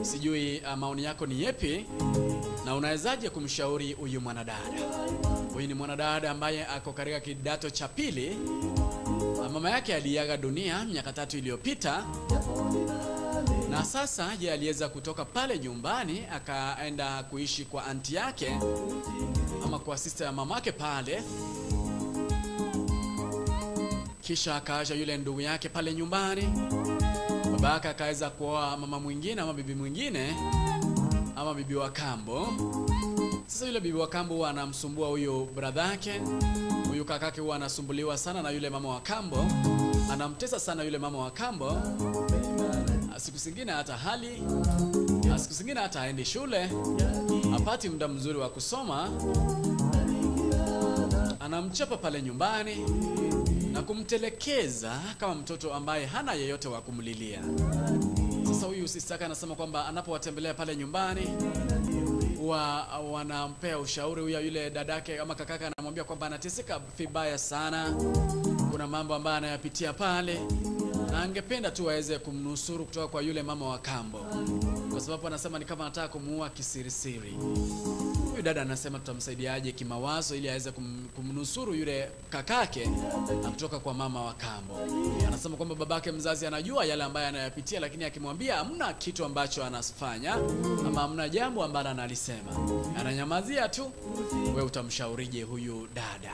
sijui maoni yako ni yepi na unawezaje kumshauri huyu mwanadada? Huyu ni mwanadada ambaye ako katika kidato cha pili. Mama yake aliaga dunia miaka 3 iliyopita. Na sasa yeye aliweza kutoka pale nyumbani akaenda kuishi kwa anti yake ama kwa sister ya mamake pale. Kisha akaacha yule ndugu yake pale nyumbani. Babaka akaweza kuoa mama mwingine ama bibi mwingine ama bibi wa kambo. Sasa yule bibi wa kambo huwa anamsumbua huyo brother yake. Huyu kakake huwa anasumbuliwa sana na yule mama wa kambo. Anamtesa sana yule mama wa kambo. Siku zingine hata hali, siku zingine hata haendi shule, hapati muda mzuri wa kusoma. Anamchapa pale nyumbani na kumtelekeza kama mtoto ambaye hana yeyote wa kumlilia. Sasa huyu sister anasema kwamba anapowatembelea pale nyumbani wanampea ushauri huyu yule dadake ama kakaka, anamwambia kwamba anateseka vibaya sana, kuna mambo ambayo anayapitia pale na angependa tu aweze kumnusuru kutoka kwa yule mama wa kambo, kwa sababu anasema ni kama anataka kumuua kisirisiri. Huyu dada anasema tutamsaidiaje kimawazo ili aweze kumnusuru yule kakake kutoka kwa mama wa kambo. Anasema kwamba babake mzazi anajua yale ambayo anayapitia, lakini akimwambia hamna kitu ambacho anafanya ama hamna jambo ambalo analisema, ananyamazia tu. Wewe utamshaurije huyu dada?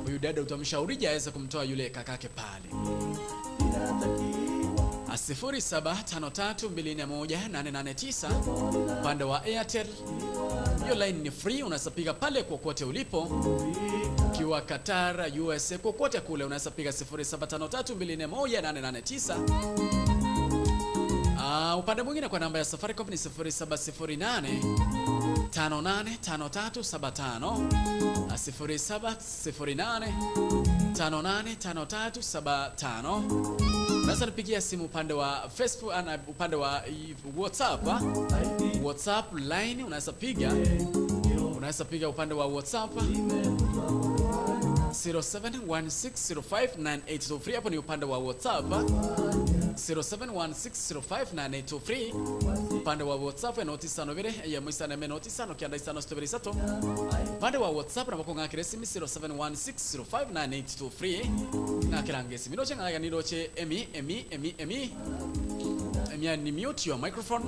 Huyu dada utamshaurije aweze kumtoa yule kakake pale? 0753218889 upande wa Airtel. Hiyo line ni free, unaweza piga pale kokote ulipo. Ukiwa Qatar, USA, kokote kule unaweza piga 0753218889. Upande mwingine kwa namba ya Safaricom ni 0708 585375, 0708 585375. Unaweza nipigia simu upande wa Facebook na upande wa WhatsApp. WhatsApp line unaweza piga. Unaweza piga upande wa WhatsApp 0716059823. Hapo ni upande wa WhatsApp 0716059823. Upande wa WhatsApp ya noti sano bire ya mwisa na noti sano kianda isano sitobiri sato. Upande wa WhatsApp na bako ngakire simi 0716059823. Ngakira simi noche ngakira niroche emi emi emi emi emi ni mute your microphone.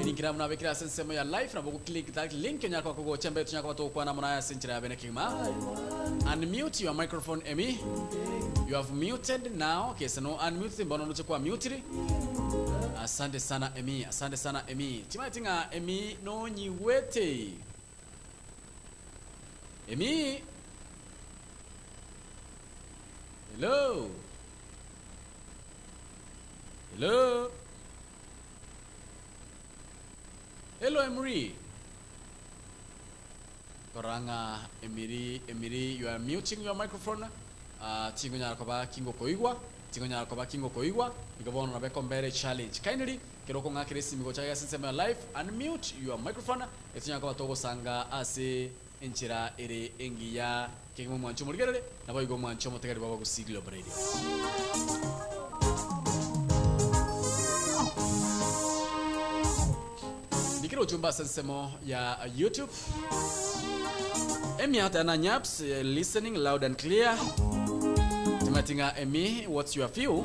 Elinkira mnabekira sensemo ya live na bako click that link nyako kwa chembe tunyako watu kwa namna ya senchira ya benekima. Unmute your microphone emi. You have muted now. Okay, so no unmute mbona unacho kwa mute. Asante sana Emi, asante sana Emi. Timatinga Emi no nyiwete. Emi. Hello. Hello. Hello Emery. Koranga Emiri, Emiri, you are muting your microphone. Tingo nyara kingo koigwa. Tingo nyara koba kingo koigwa. Nikabono na beko mbere challenge. Kindly kiroko ngakire simigo chaya sensema live unmute your microphone. Etinya kwa togo sanga ase enchira ere engiya kegimo mwancho murigerere nabo igo mwancho mutegere baba gusiglo radio. Nandikira ujumba sensemo ya YouTube. Emi hata na nyaps listening loud and clear. Timatinga Emi, what's your view?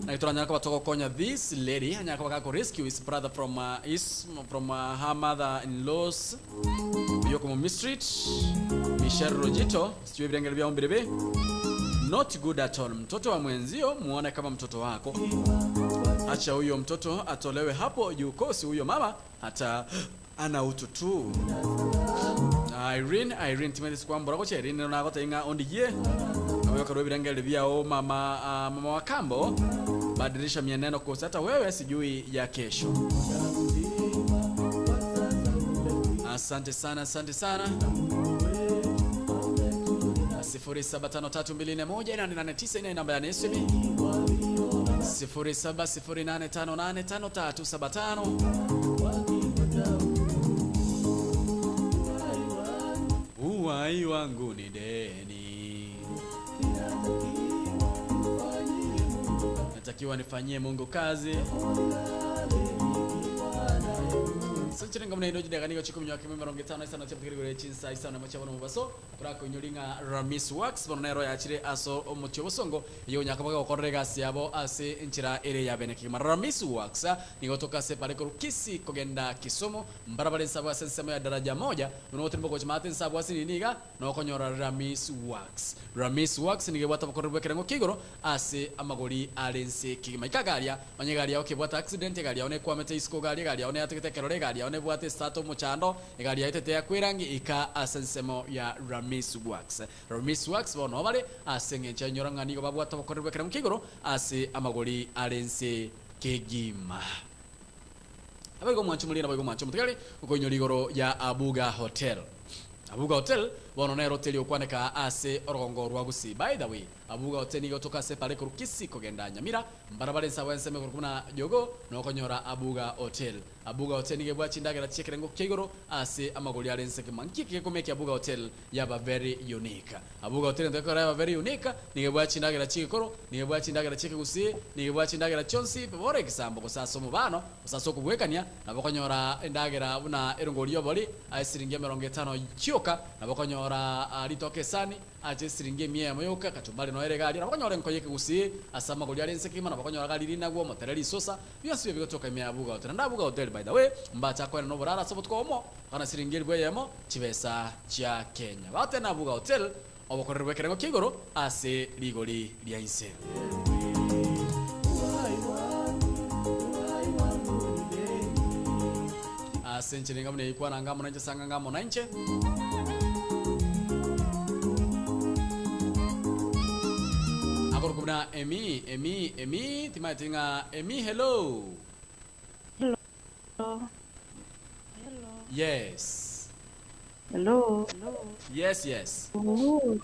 Na itora nyaka batoko konya this lady nyaka bakako rescue his brother from her mother-in-laws Yokomo Mistreet Michelle Rojito sijui virengele vya ombirebe. Not good at all. Mtoto wa mwenzio muone kama mtoto wako. Acha huyo mtoto atolewe hapo yukosi huyo mama hata ana utu tu. Irene Timothy kwambora koche Irene na kote inga ondiye. Na karobi virengele vya mama mama wa kambo. Badilisha mienendo kwa hata wewe sijui ya kesho. Asante sana, asante sana. 0753218894 namba ya SMB. 0708585375. Uhai wangu ni deni. Natakiwa nifanyie Mungu kazi. Sanchirenga mna inoji daga nigo chikumi nyake mimi ronge tano isano chapikiri gore chinsa isano macha bono mubaso kurako inyolinga Ramis Works bono nero yachire aso omutyo bosongo iyo nyakabaga okorega siabo ase inchira ere ya beneki Ramis Works nigo toka se pare kisi kogenda Kisumu mbarabara nsabwa sensemo ya daraja moja unote mboko chimate nsabwa sininiga no konyora Ramis Works. Ramis Works nige bwata bakorerwe kerengo kigoro ase amagori alense kigima ikagaria onyegaria okebwata accident garia one kwamete isko garia garia one atekete kerore garia one bwate stato muchando egari yaitete ya kwirangi ika asensemo ya Ramis Works. Ramis Works bono bare asengencha nyoranga nigo babwata bakorerwe kerengo kigoro ase amagori alense kigima. Abago mwanchu mulina abago mwanchu mutegale uko igoro ya Abuga Hotel. Abuga Hotel bono nero hoteli okwaneka ase orongo rwa gusi. By the way, Abuga Hotel nigo toka se pare kurukisi kogenda Nyamira mbarabare nsabwa enseme kurukuna jogo nokonyora Abuga Hotel. Abuga Hotel nige bwa chindagera chekerengo kigoro ase amagoli alense kimanki kikomeki Abuga Hotel yaba very unique. Abuga Hotel ndekora yaba very unique nige bwa chindagera chikoro nige bwa chindagera chikusi nige bwa chindagera chonsi for example kusaso mubano kusaso kubwekania nabokonyora endagera buna erongoli oboli asiringi 50 chioka nabokonyora ritoke sani aje siringi 100 moyoka kachumbari no ere gari nabokonyora nkoyeke gusi asama goli alense kima nabokonyora gari rinagwo motereri sosa byose bigotoka ime Abuga Hotel. Na Abuga Hotel by the way mbacha kwena no burara sobo tkomo kana siringi bweyemo chibesa cha Kenya bate na Abuga Hotel obokorerwe kerengo kigoro ase ligori lya inse. Asenchiringa mune ikwana ngamo nanje sanga ngamo nanje Akorukubna Emi Emi Emi timatinga Emi hello. Hello. Hello. Yes. Hello. Hello. Yes, yes. Oh.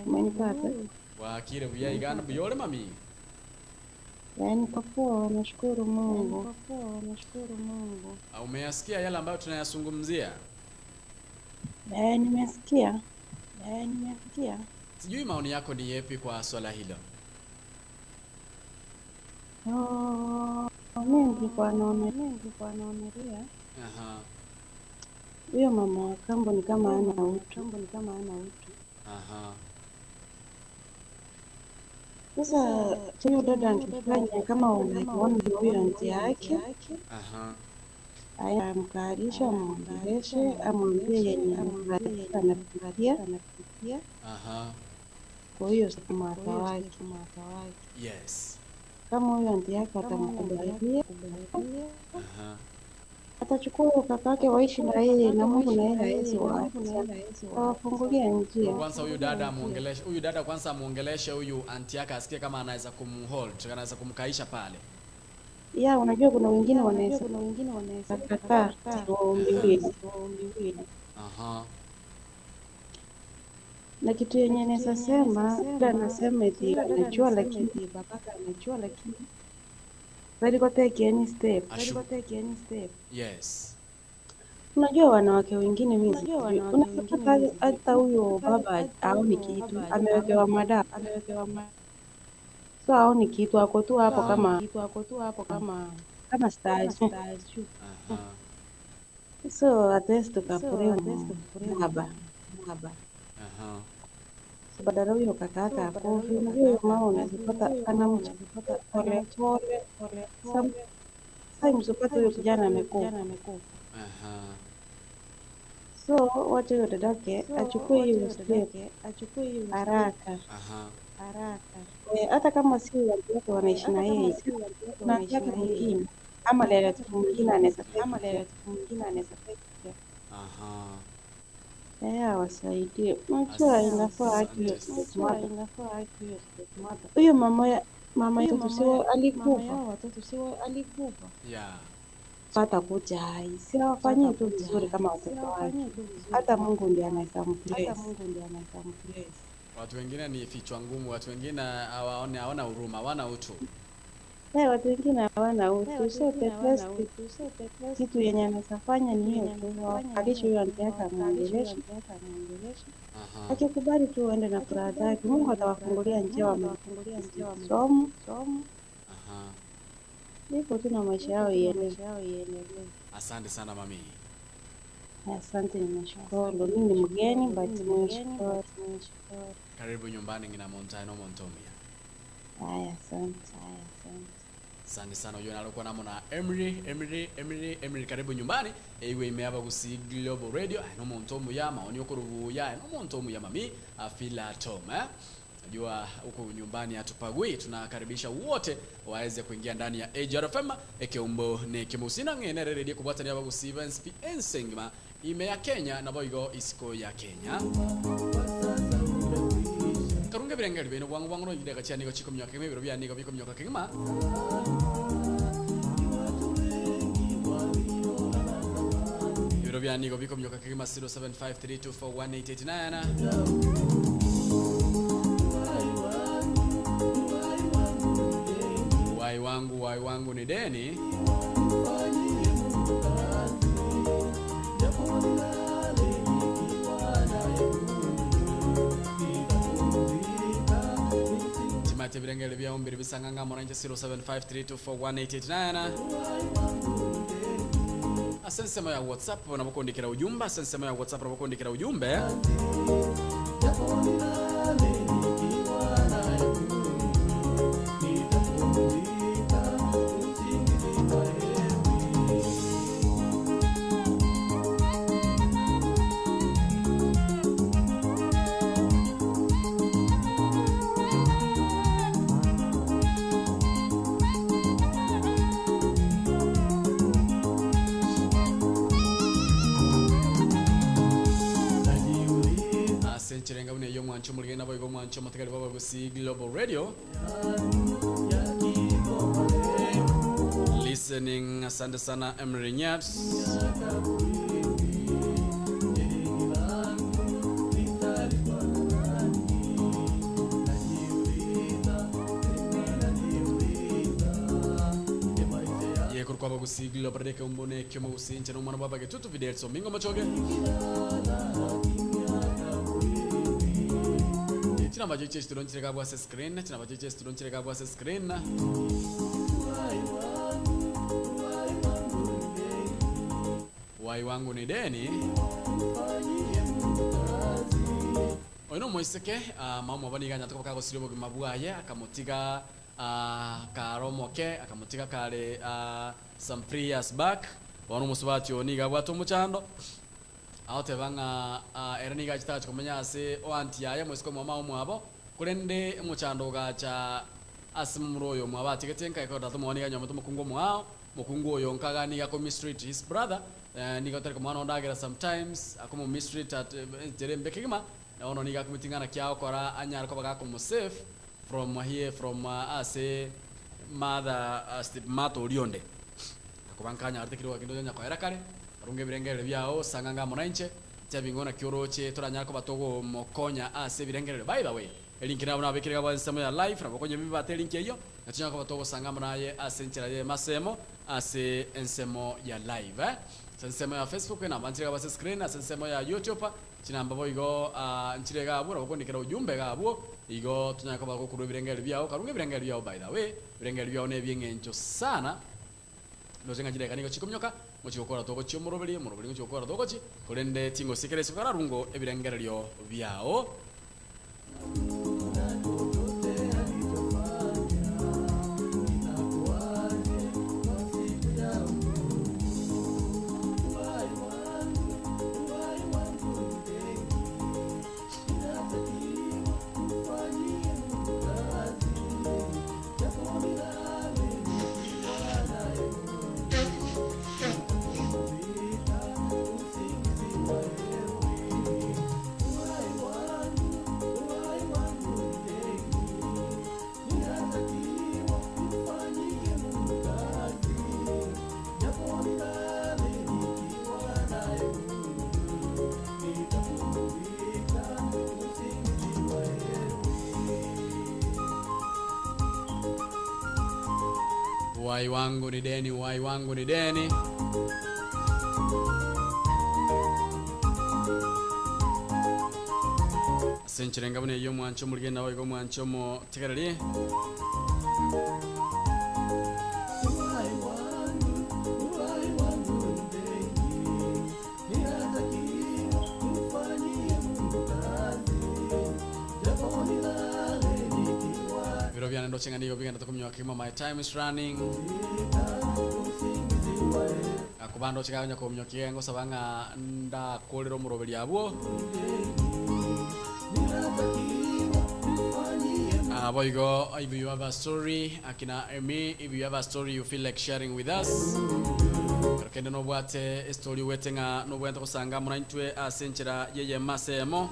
Umenipata? Wakire buya igana buyore mami. Yaani kwa poa, nashukuru Mungu. Kwa poa, nashukuru Mungu. Umeyasikia yale ambayo tunayazungumzia? Nimesikia. Nimesikia. Sijui maoni yako ni yapi kwa swala hilo? Oh, mimi nilikuwa naonelea. Aha. Huyo mama wa kambo ni kama hana utu. Aha. Sasa huyo dada angefanya kama unaona huyo anti yake. Aha. Aya, amkarisha, amwongeleshe, amwambie yenye anapitia. Aha. Kwa hiyo mwaka wake. Yes. Kama huyo anti yake atamkubalia. Aha. Atachukua kakake waishi na yeye na Mungu na yeye hawezi waacha. Awafungulia njia. Kwanza huyu dada amuongeleshe, huyu dada kwanza amuongeleshe huyu anti yake asikie kama anaweza kumhold, anaweza kumkaisha pale. Ya, unajua kuna wengine wanaweza kataa waombi. Aha. Na kitu yenye naweza sema, dada anasema eti anajua lakini babaka anajua lakini very go take any step. Yes. Unajua wanawake wengine mimi unapata hata huyo baba haoni kitu, amewekewa madawa. So haoni kitu, ako tu hapo kama kama statue. So hatuwezi tukapuria baba. So badala huyo kaka yake akufe, unajua huyo mama unazipata anamchapata pole pole pole. Sometimes upate huyo kijana amekufa. So wacha huyo dadake achukue hiyo step, haraka. Hata kama si watu wake wanaishi na yeye, na yake mwingine ama relative mwingine anaweza wasaidie. Unajua inafaa haki hiyo stepmother. Huyo mama yetu sio alikufa. Yeah. Hata kuja hai. Si wafanyie tu vizuri kama watoto wake. Hata Mungu ndiye anaweza mbless. Watu wengine ni vichwa ngumu, watu wengine hawana huruma, hawana utu. Watu wengine hawana utu. So the best kitu yenye anaweza ni hiyo tu. Akalishe huyo aunti yake amuongeleshe. Akikubali tu aende na furaha zake. Mungu atawafungulia njia wa somo. Niko tu na maisha yao iendelee. Asante sana mami. Asante, nimeshukuru. Mimi ni mgeni but nimeshukuru. Karibu nyumbani ngina Montano Montomia. Haya, asante. Asante sana uyo nalikuwa namo na Emery karibu nyumbani. Eiwe imeaba gusi Global Radio. No Montomu ya maoni yokurubu ya no Montomu ya mami afila tom Najua huko nyumbani hatupagui, tunakaribisha wote waweze kuingia ndani ya AGRFM ekeumbo ne kemusina ngene radio kubwatania abagusi NSP ensengma ime ya Kenya na boigo isiko ya Kenya. Karunga birengeri bino bwangu bwangu no yideka cyane go chikomyoka kimwe biro byanigo bikomyoka kigima. Biro byanigo bikomyoka kigima 0753241889. Wai wangu ni deni. Timate birengele bya umbiri bisanganga moranje 0753241889. Asensema ya WhatsApp unapokondikira ujumbe, asensema ya WhatsApp unapokondikira ujumbe. Chirenga une yo mwancho muligena boigo mwancho matakali baba gusi Global Radio. Listening, asante sana Emery Nyaps. Ye kurwa bagusi Global Radio umbone kyo mugusi nche no mwana baba getutu videos mingo machoge. Chinamba cheche student bwa se screen, chinamba cheche student bwa se screen. Wai wangu ni deni. Ono moiseke mama bani ganya toka gosirio bugima bwaye akamotiga karomoke akamotiga kale some 3 years back. Wano musubati oniga bwato muchando. Aote banga eraniga chitacho kumenya ase oanti yaye mwesiko mama omwabo kurende muchando gacha asimuro mwaba tigete nka ikoda tumoniga nyoma tumukungo mwao mukungu oyo nkaga niga ko mistreat his brother niga tariko mwana ondagera sometimes akomo mistreat at jerembe kigima na ono niga kumitingana kyao kora anyara ko baga komo safe from here from ase mother step mato orionde akubankanya artikiro kindo nya koera kare runge birengere byao sanganga monanche cyabingona kyoroche toranya ko batogo mokonya ase birengere. By the way link nabo nabekirega ba nsemo ya live nabo konye bibate link eyo natunya ko batogo sanga monaye ase nchira ye masemo ase ensemo ya live ensemo ya Facebook na banchira ba screen ase ensemo ya YouTube chinamba boigo nchirega abo nabo kondikira ujumbe gabo igo tunya ko bagokuru birengere byao karunge birengere byao. By the way birengere byao ne byengencho sana Ndozenga jire kanigo chikomnyoka mochikokora togochi omoroberi omoroberi ngochikokora togochi korende tingo sikere sikara rungo ebirengererio byao. Wai wangu ni deni, wai wangu ni deni. Senchirenga bune yo mwancho muligenda waigo mwancho mo tegereri. Ndo nigo bigenda tukumnywa kima my time is running. Akubando chikanya kumnywa kigengo sabanga nda kolero muroberi abwo. Boy go, if you have a story, akina Emi, if you have a story you feel like sharing with us. Kende no bwate story wetenga no bwente kusanga murantwe asenchera yeye masemo.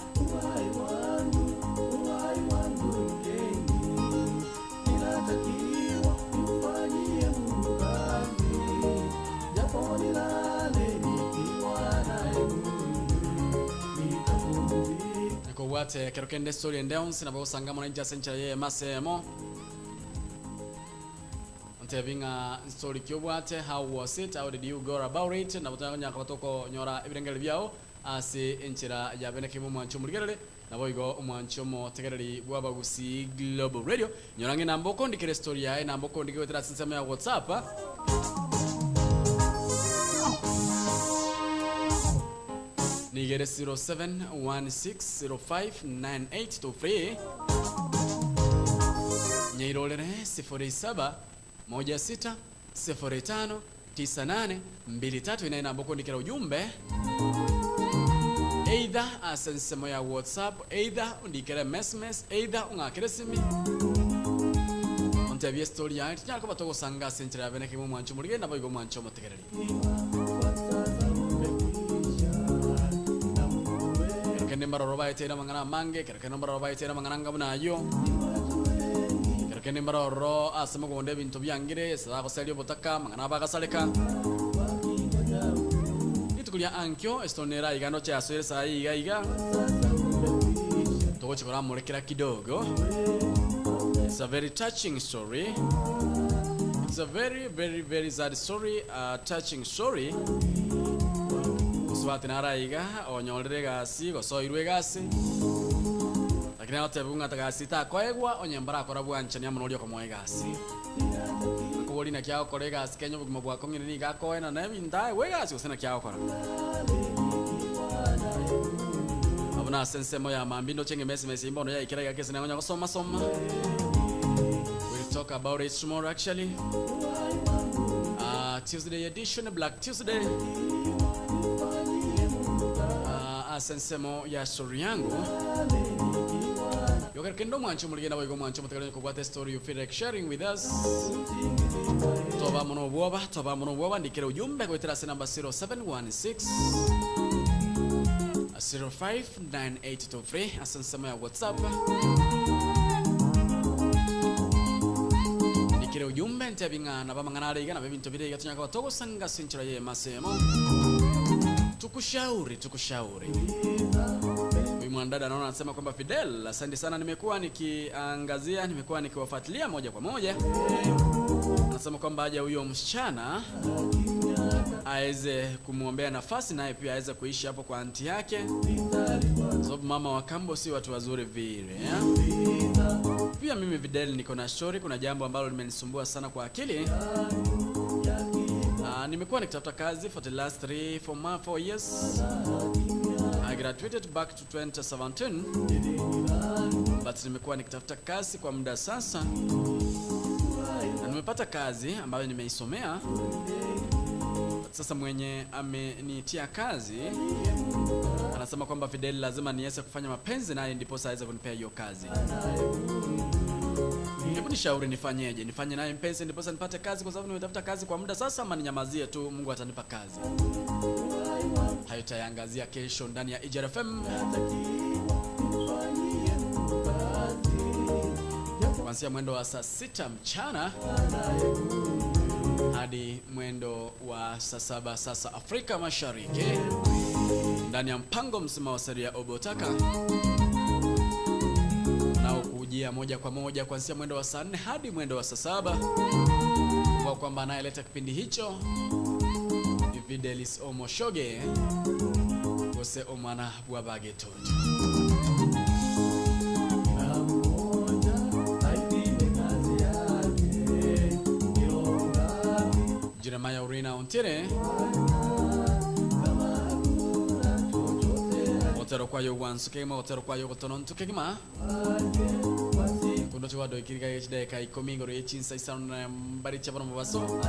Wate kero kende story and downs na bosanga mona nja sencha ye masemo ntevinga story kyobwate, how was it, how did you go about it, na botanya batoko nyora ebirengere byao ase enchera ya beneke mu mwancho muligerere na boigo omwancho mo tegereri bwabagusi Global Radio nyorange namboko ndikere story yae namboko ndikewetera sinsema ya WhatsApp nigere 0716059823 nyeirolere 0716059823 ina namboko ndikera ujumbe either asensemo ya WhatsApp, either undikere SMS, either ungakere simi ontabie story ya tinyako batogosanga senchera beneke mu mwancho muligenda boigo mwancho motegereri. Kende mbaroro baetera mangana mange kere kende mbaroro baetera mangana ngabuna yo kere kende mbaroro asemo gonde bintu byangire sadako selio botaka mangana bagasaleka nitukulia ankyo estonera igano cha soere sai iga iga togochikora murekera kidogo. It's a very touching story. It's a very very very sad story, touching story. Swati naraiga onyorere gasi gosoirwe gasi lakini atebunga tagasi ta koegwa onyembara kora bwanchania muno ryo komoe gasi akobori na kyao kore gasi kenyo bugimo bwako ngine ni gakoena na ebinda we gasi osena kyao kora abona sensemo ya mambindo chenge mesi imbono ya ikira gakese na gosoma soma. We'll talk about it tomorrow actually. Tuesday edition, Black Tuesday. Sensemo ya story yangu yoker kendo mwancho muligenda boigo mwancho mutegeranye kugwate story you feel like sharing with us. Toba mono bwoba ndikere ujumbe goitera se number 0716 059823 asensemo ya WhatsApp ndikere ujumbe ntabinga na bamangana reiga na bebinto birega tunyaka batogosanga senchera ye masemo. Tukushauri, tukushauri. Huyu mwanadada naona anasema kwamba Fidel, asante sana, nimekuwa nikiangazia, nimekuwa nikiwafuatilia moja kwa moja. Anasema kwamba aje huyo msichana aweze kumuombea nafasi naye pia aweze kuishi hapo kwa anti yake. Sababu mama wa kambo si watu wazuri vile, ya? Pia mimi Fidel niko na story, kuna jambo ambalo limenisumbua sana kwa akili. Nimekuwa nikitafuta kazi for the last 3 4 4 years. I graduated back to 2017, but nimekuwa nikitafuta kazi kwa muda sasa, na nimepata kazi ambayo nimeisomea. But sasa mwenye amenitia kazi anasema kwamba Fidel lazima niweze kufanya mapenzi naye ndipo aweze kunipea hiyo kazi. Hebu nishauri nifanyeje? Nifanye naye mpenzi ndipo nipate kazi, kwa sababu nimetafuta kazi kwa muda sasa, ama ninyamazie tu Mungu atanipa kazi? Hayo tutayaangazia kesho ndani ya Ijara FM kuanzia mwendo wa saa 6 mchana hadi mwendo wa saa 7 sasa Afrika Mashariki, ndani ya mpango mzima wa Seria Obotaka, nao kujia moja kwa moja kuanzia mwendo wa saa 4 hadi mwendo wa saa 7. Kwa kwamba anayeleta kipindi hicho ni Fidelis Omoshoge gose omwana bwa bagetoto. Jeremiah Urina Ontire otero kwayo wansu kegima otero kwayo gotonontu kegima kundo chwa do kirika yechideka 10 ngoro yechinsa isano na mbari chabano mabaso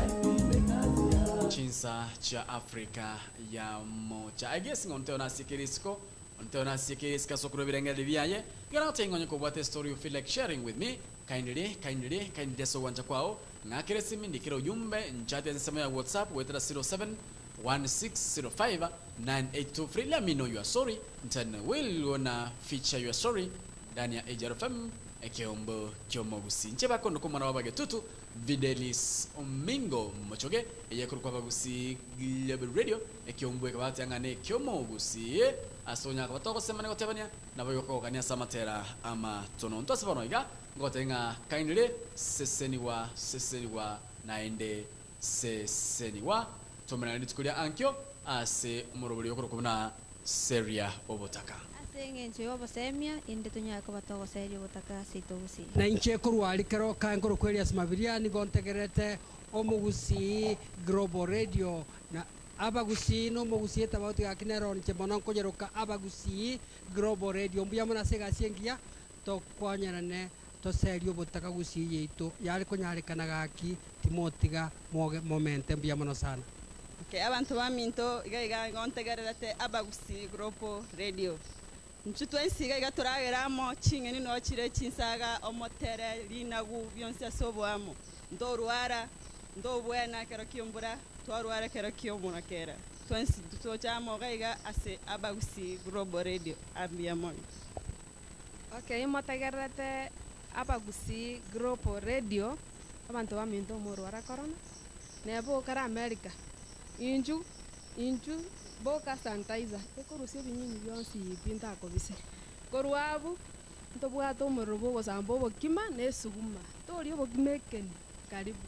chinsa cha Afrika ya mocha. I guess ngonte ona sikirisiko onte ona sikiriska sokuro birengeli byaye gara tengonye ko what story you feel like sharing with me. Kindly kindly kindly so wanja kwao ngakire simi ndikira ujumbe nchate nsemo ya WhatsApp wetera 071605 9823. Let me know your story then we'll gonna feature your story ndani ya Ijara FM ekeombo kyomogusi nche bakondo ko mwana wabagetutu Fidelis Omingo Mochoge eyekuru kwa bagusi Global Radio ekeombo ekabati angane kyomogusi asonya kabatoko semane gotebania nabo yokogania samatera ama tononto asabano iga ngotenga kindly seseniwa seseniwa naende seseniwa tomena nditukulia ankyo ase umurobori yokuru kubona Seria Obotaka Asengencho yobosemia inde tunyako batogo seria obotaka sitogusi na inche korwari kero kankoro kweli asmabiria nigontegerete omugusi Global Radio na abagusi no mugusi etabauti gakinero nche mono nkonyeroka abagusi Global Radio mbuya mona sega siengia tokwanyarane toseria obotaka gusi yeito yari konyarekana gaki timotiga moge momente mbuya mono sana. Okay, abantu baminto iga iga ngontegerete abagusi Global Radio nchutu ensiga iga turageramo chingeni no chire chinsaga omotere linagu byonse soboamo ndorwara ndobwena kero kyombura twarwara kero kyomuna kera twensi tutochamo gaiga ase abagusi Global Radio ambiamo. Okay, motegerete abagusi Global Radio abantu baminto morwara corona nebo kara America inju inju boka sanitizer ekorusia binyinyi byonsi pinta kobise korwabu ntobwato omuriro gosamba obokima nesuguma tori obokima ekeni. Karibu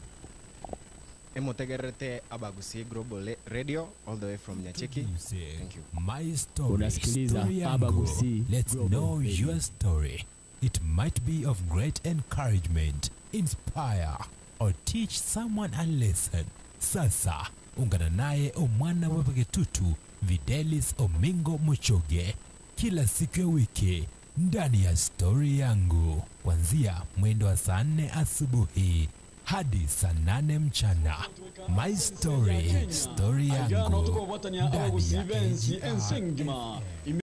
Emotegerete Abagusi Global Radio all the way from Nyacheki. Thank you. My story. Unasikiliza Abagusi. Let's Global know Radio. Your story. It might be of great encouragement, inspire or teach someone a lesson. Sasa ungana naye omwana wa Bagetutu Fidelis Omingo Mochoge kila siku ya wiki ndani ya Story Yangu kuanzia mwendo wa saa 4 asubuhi hadi saa 8 mchana. My Story, Story Yangu ndani ya AGR.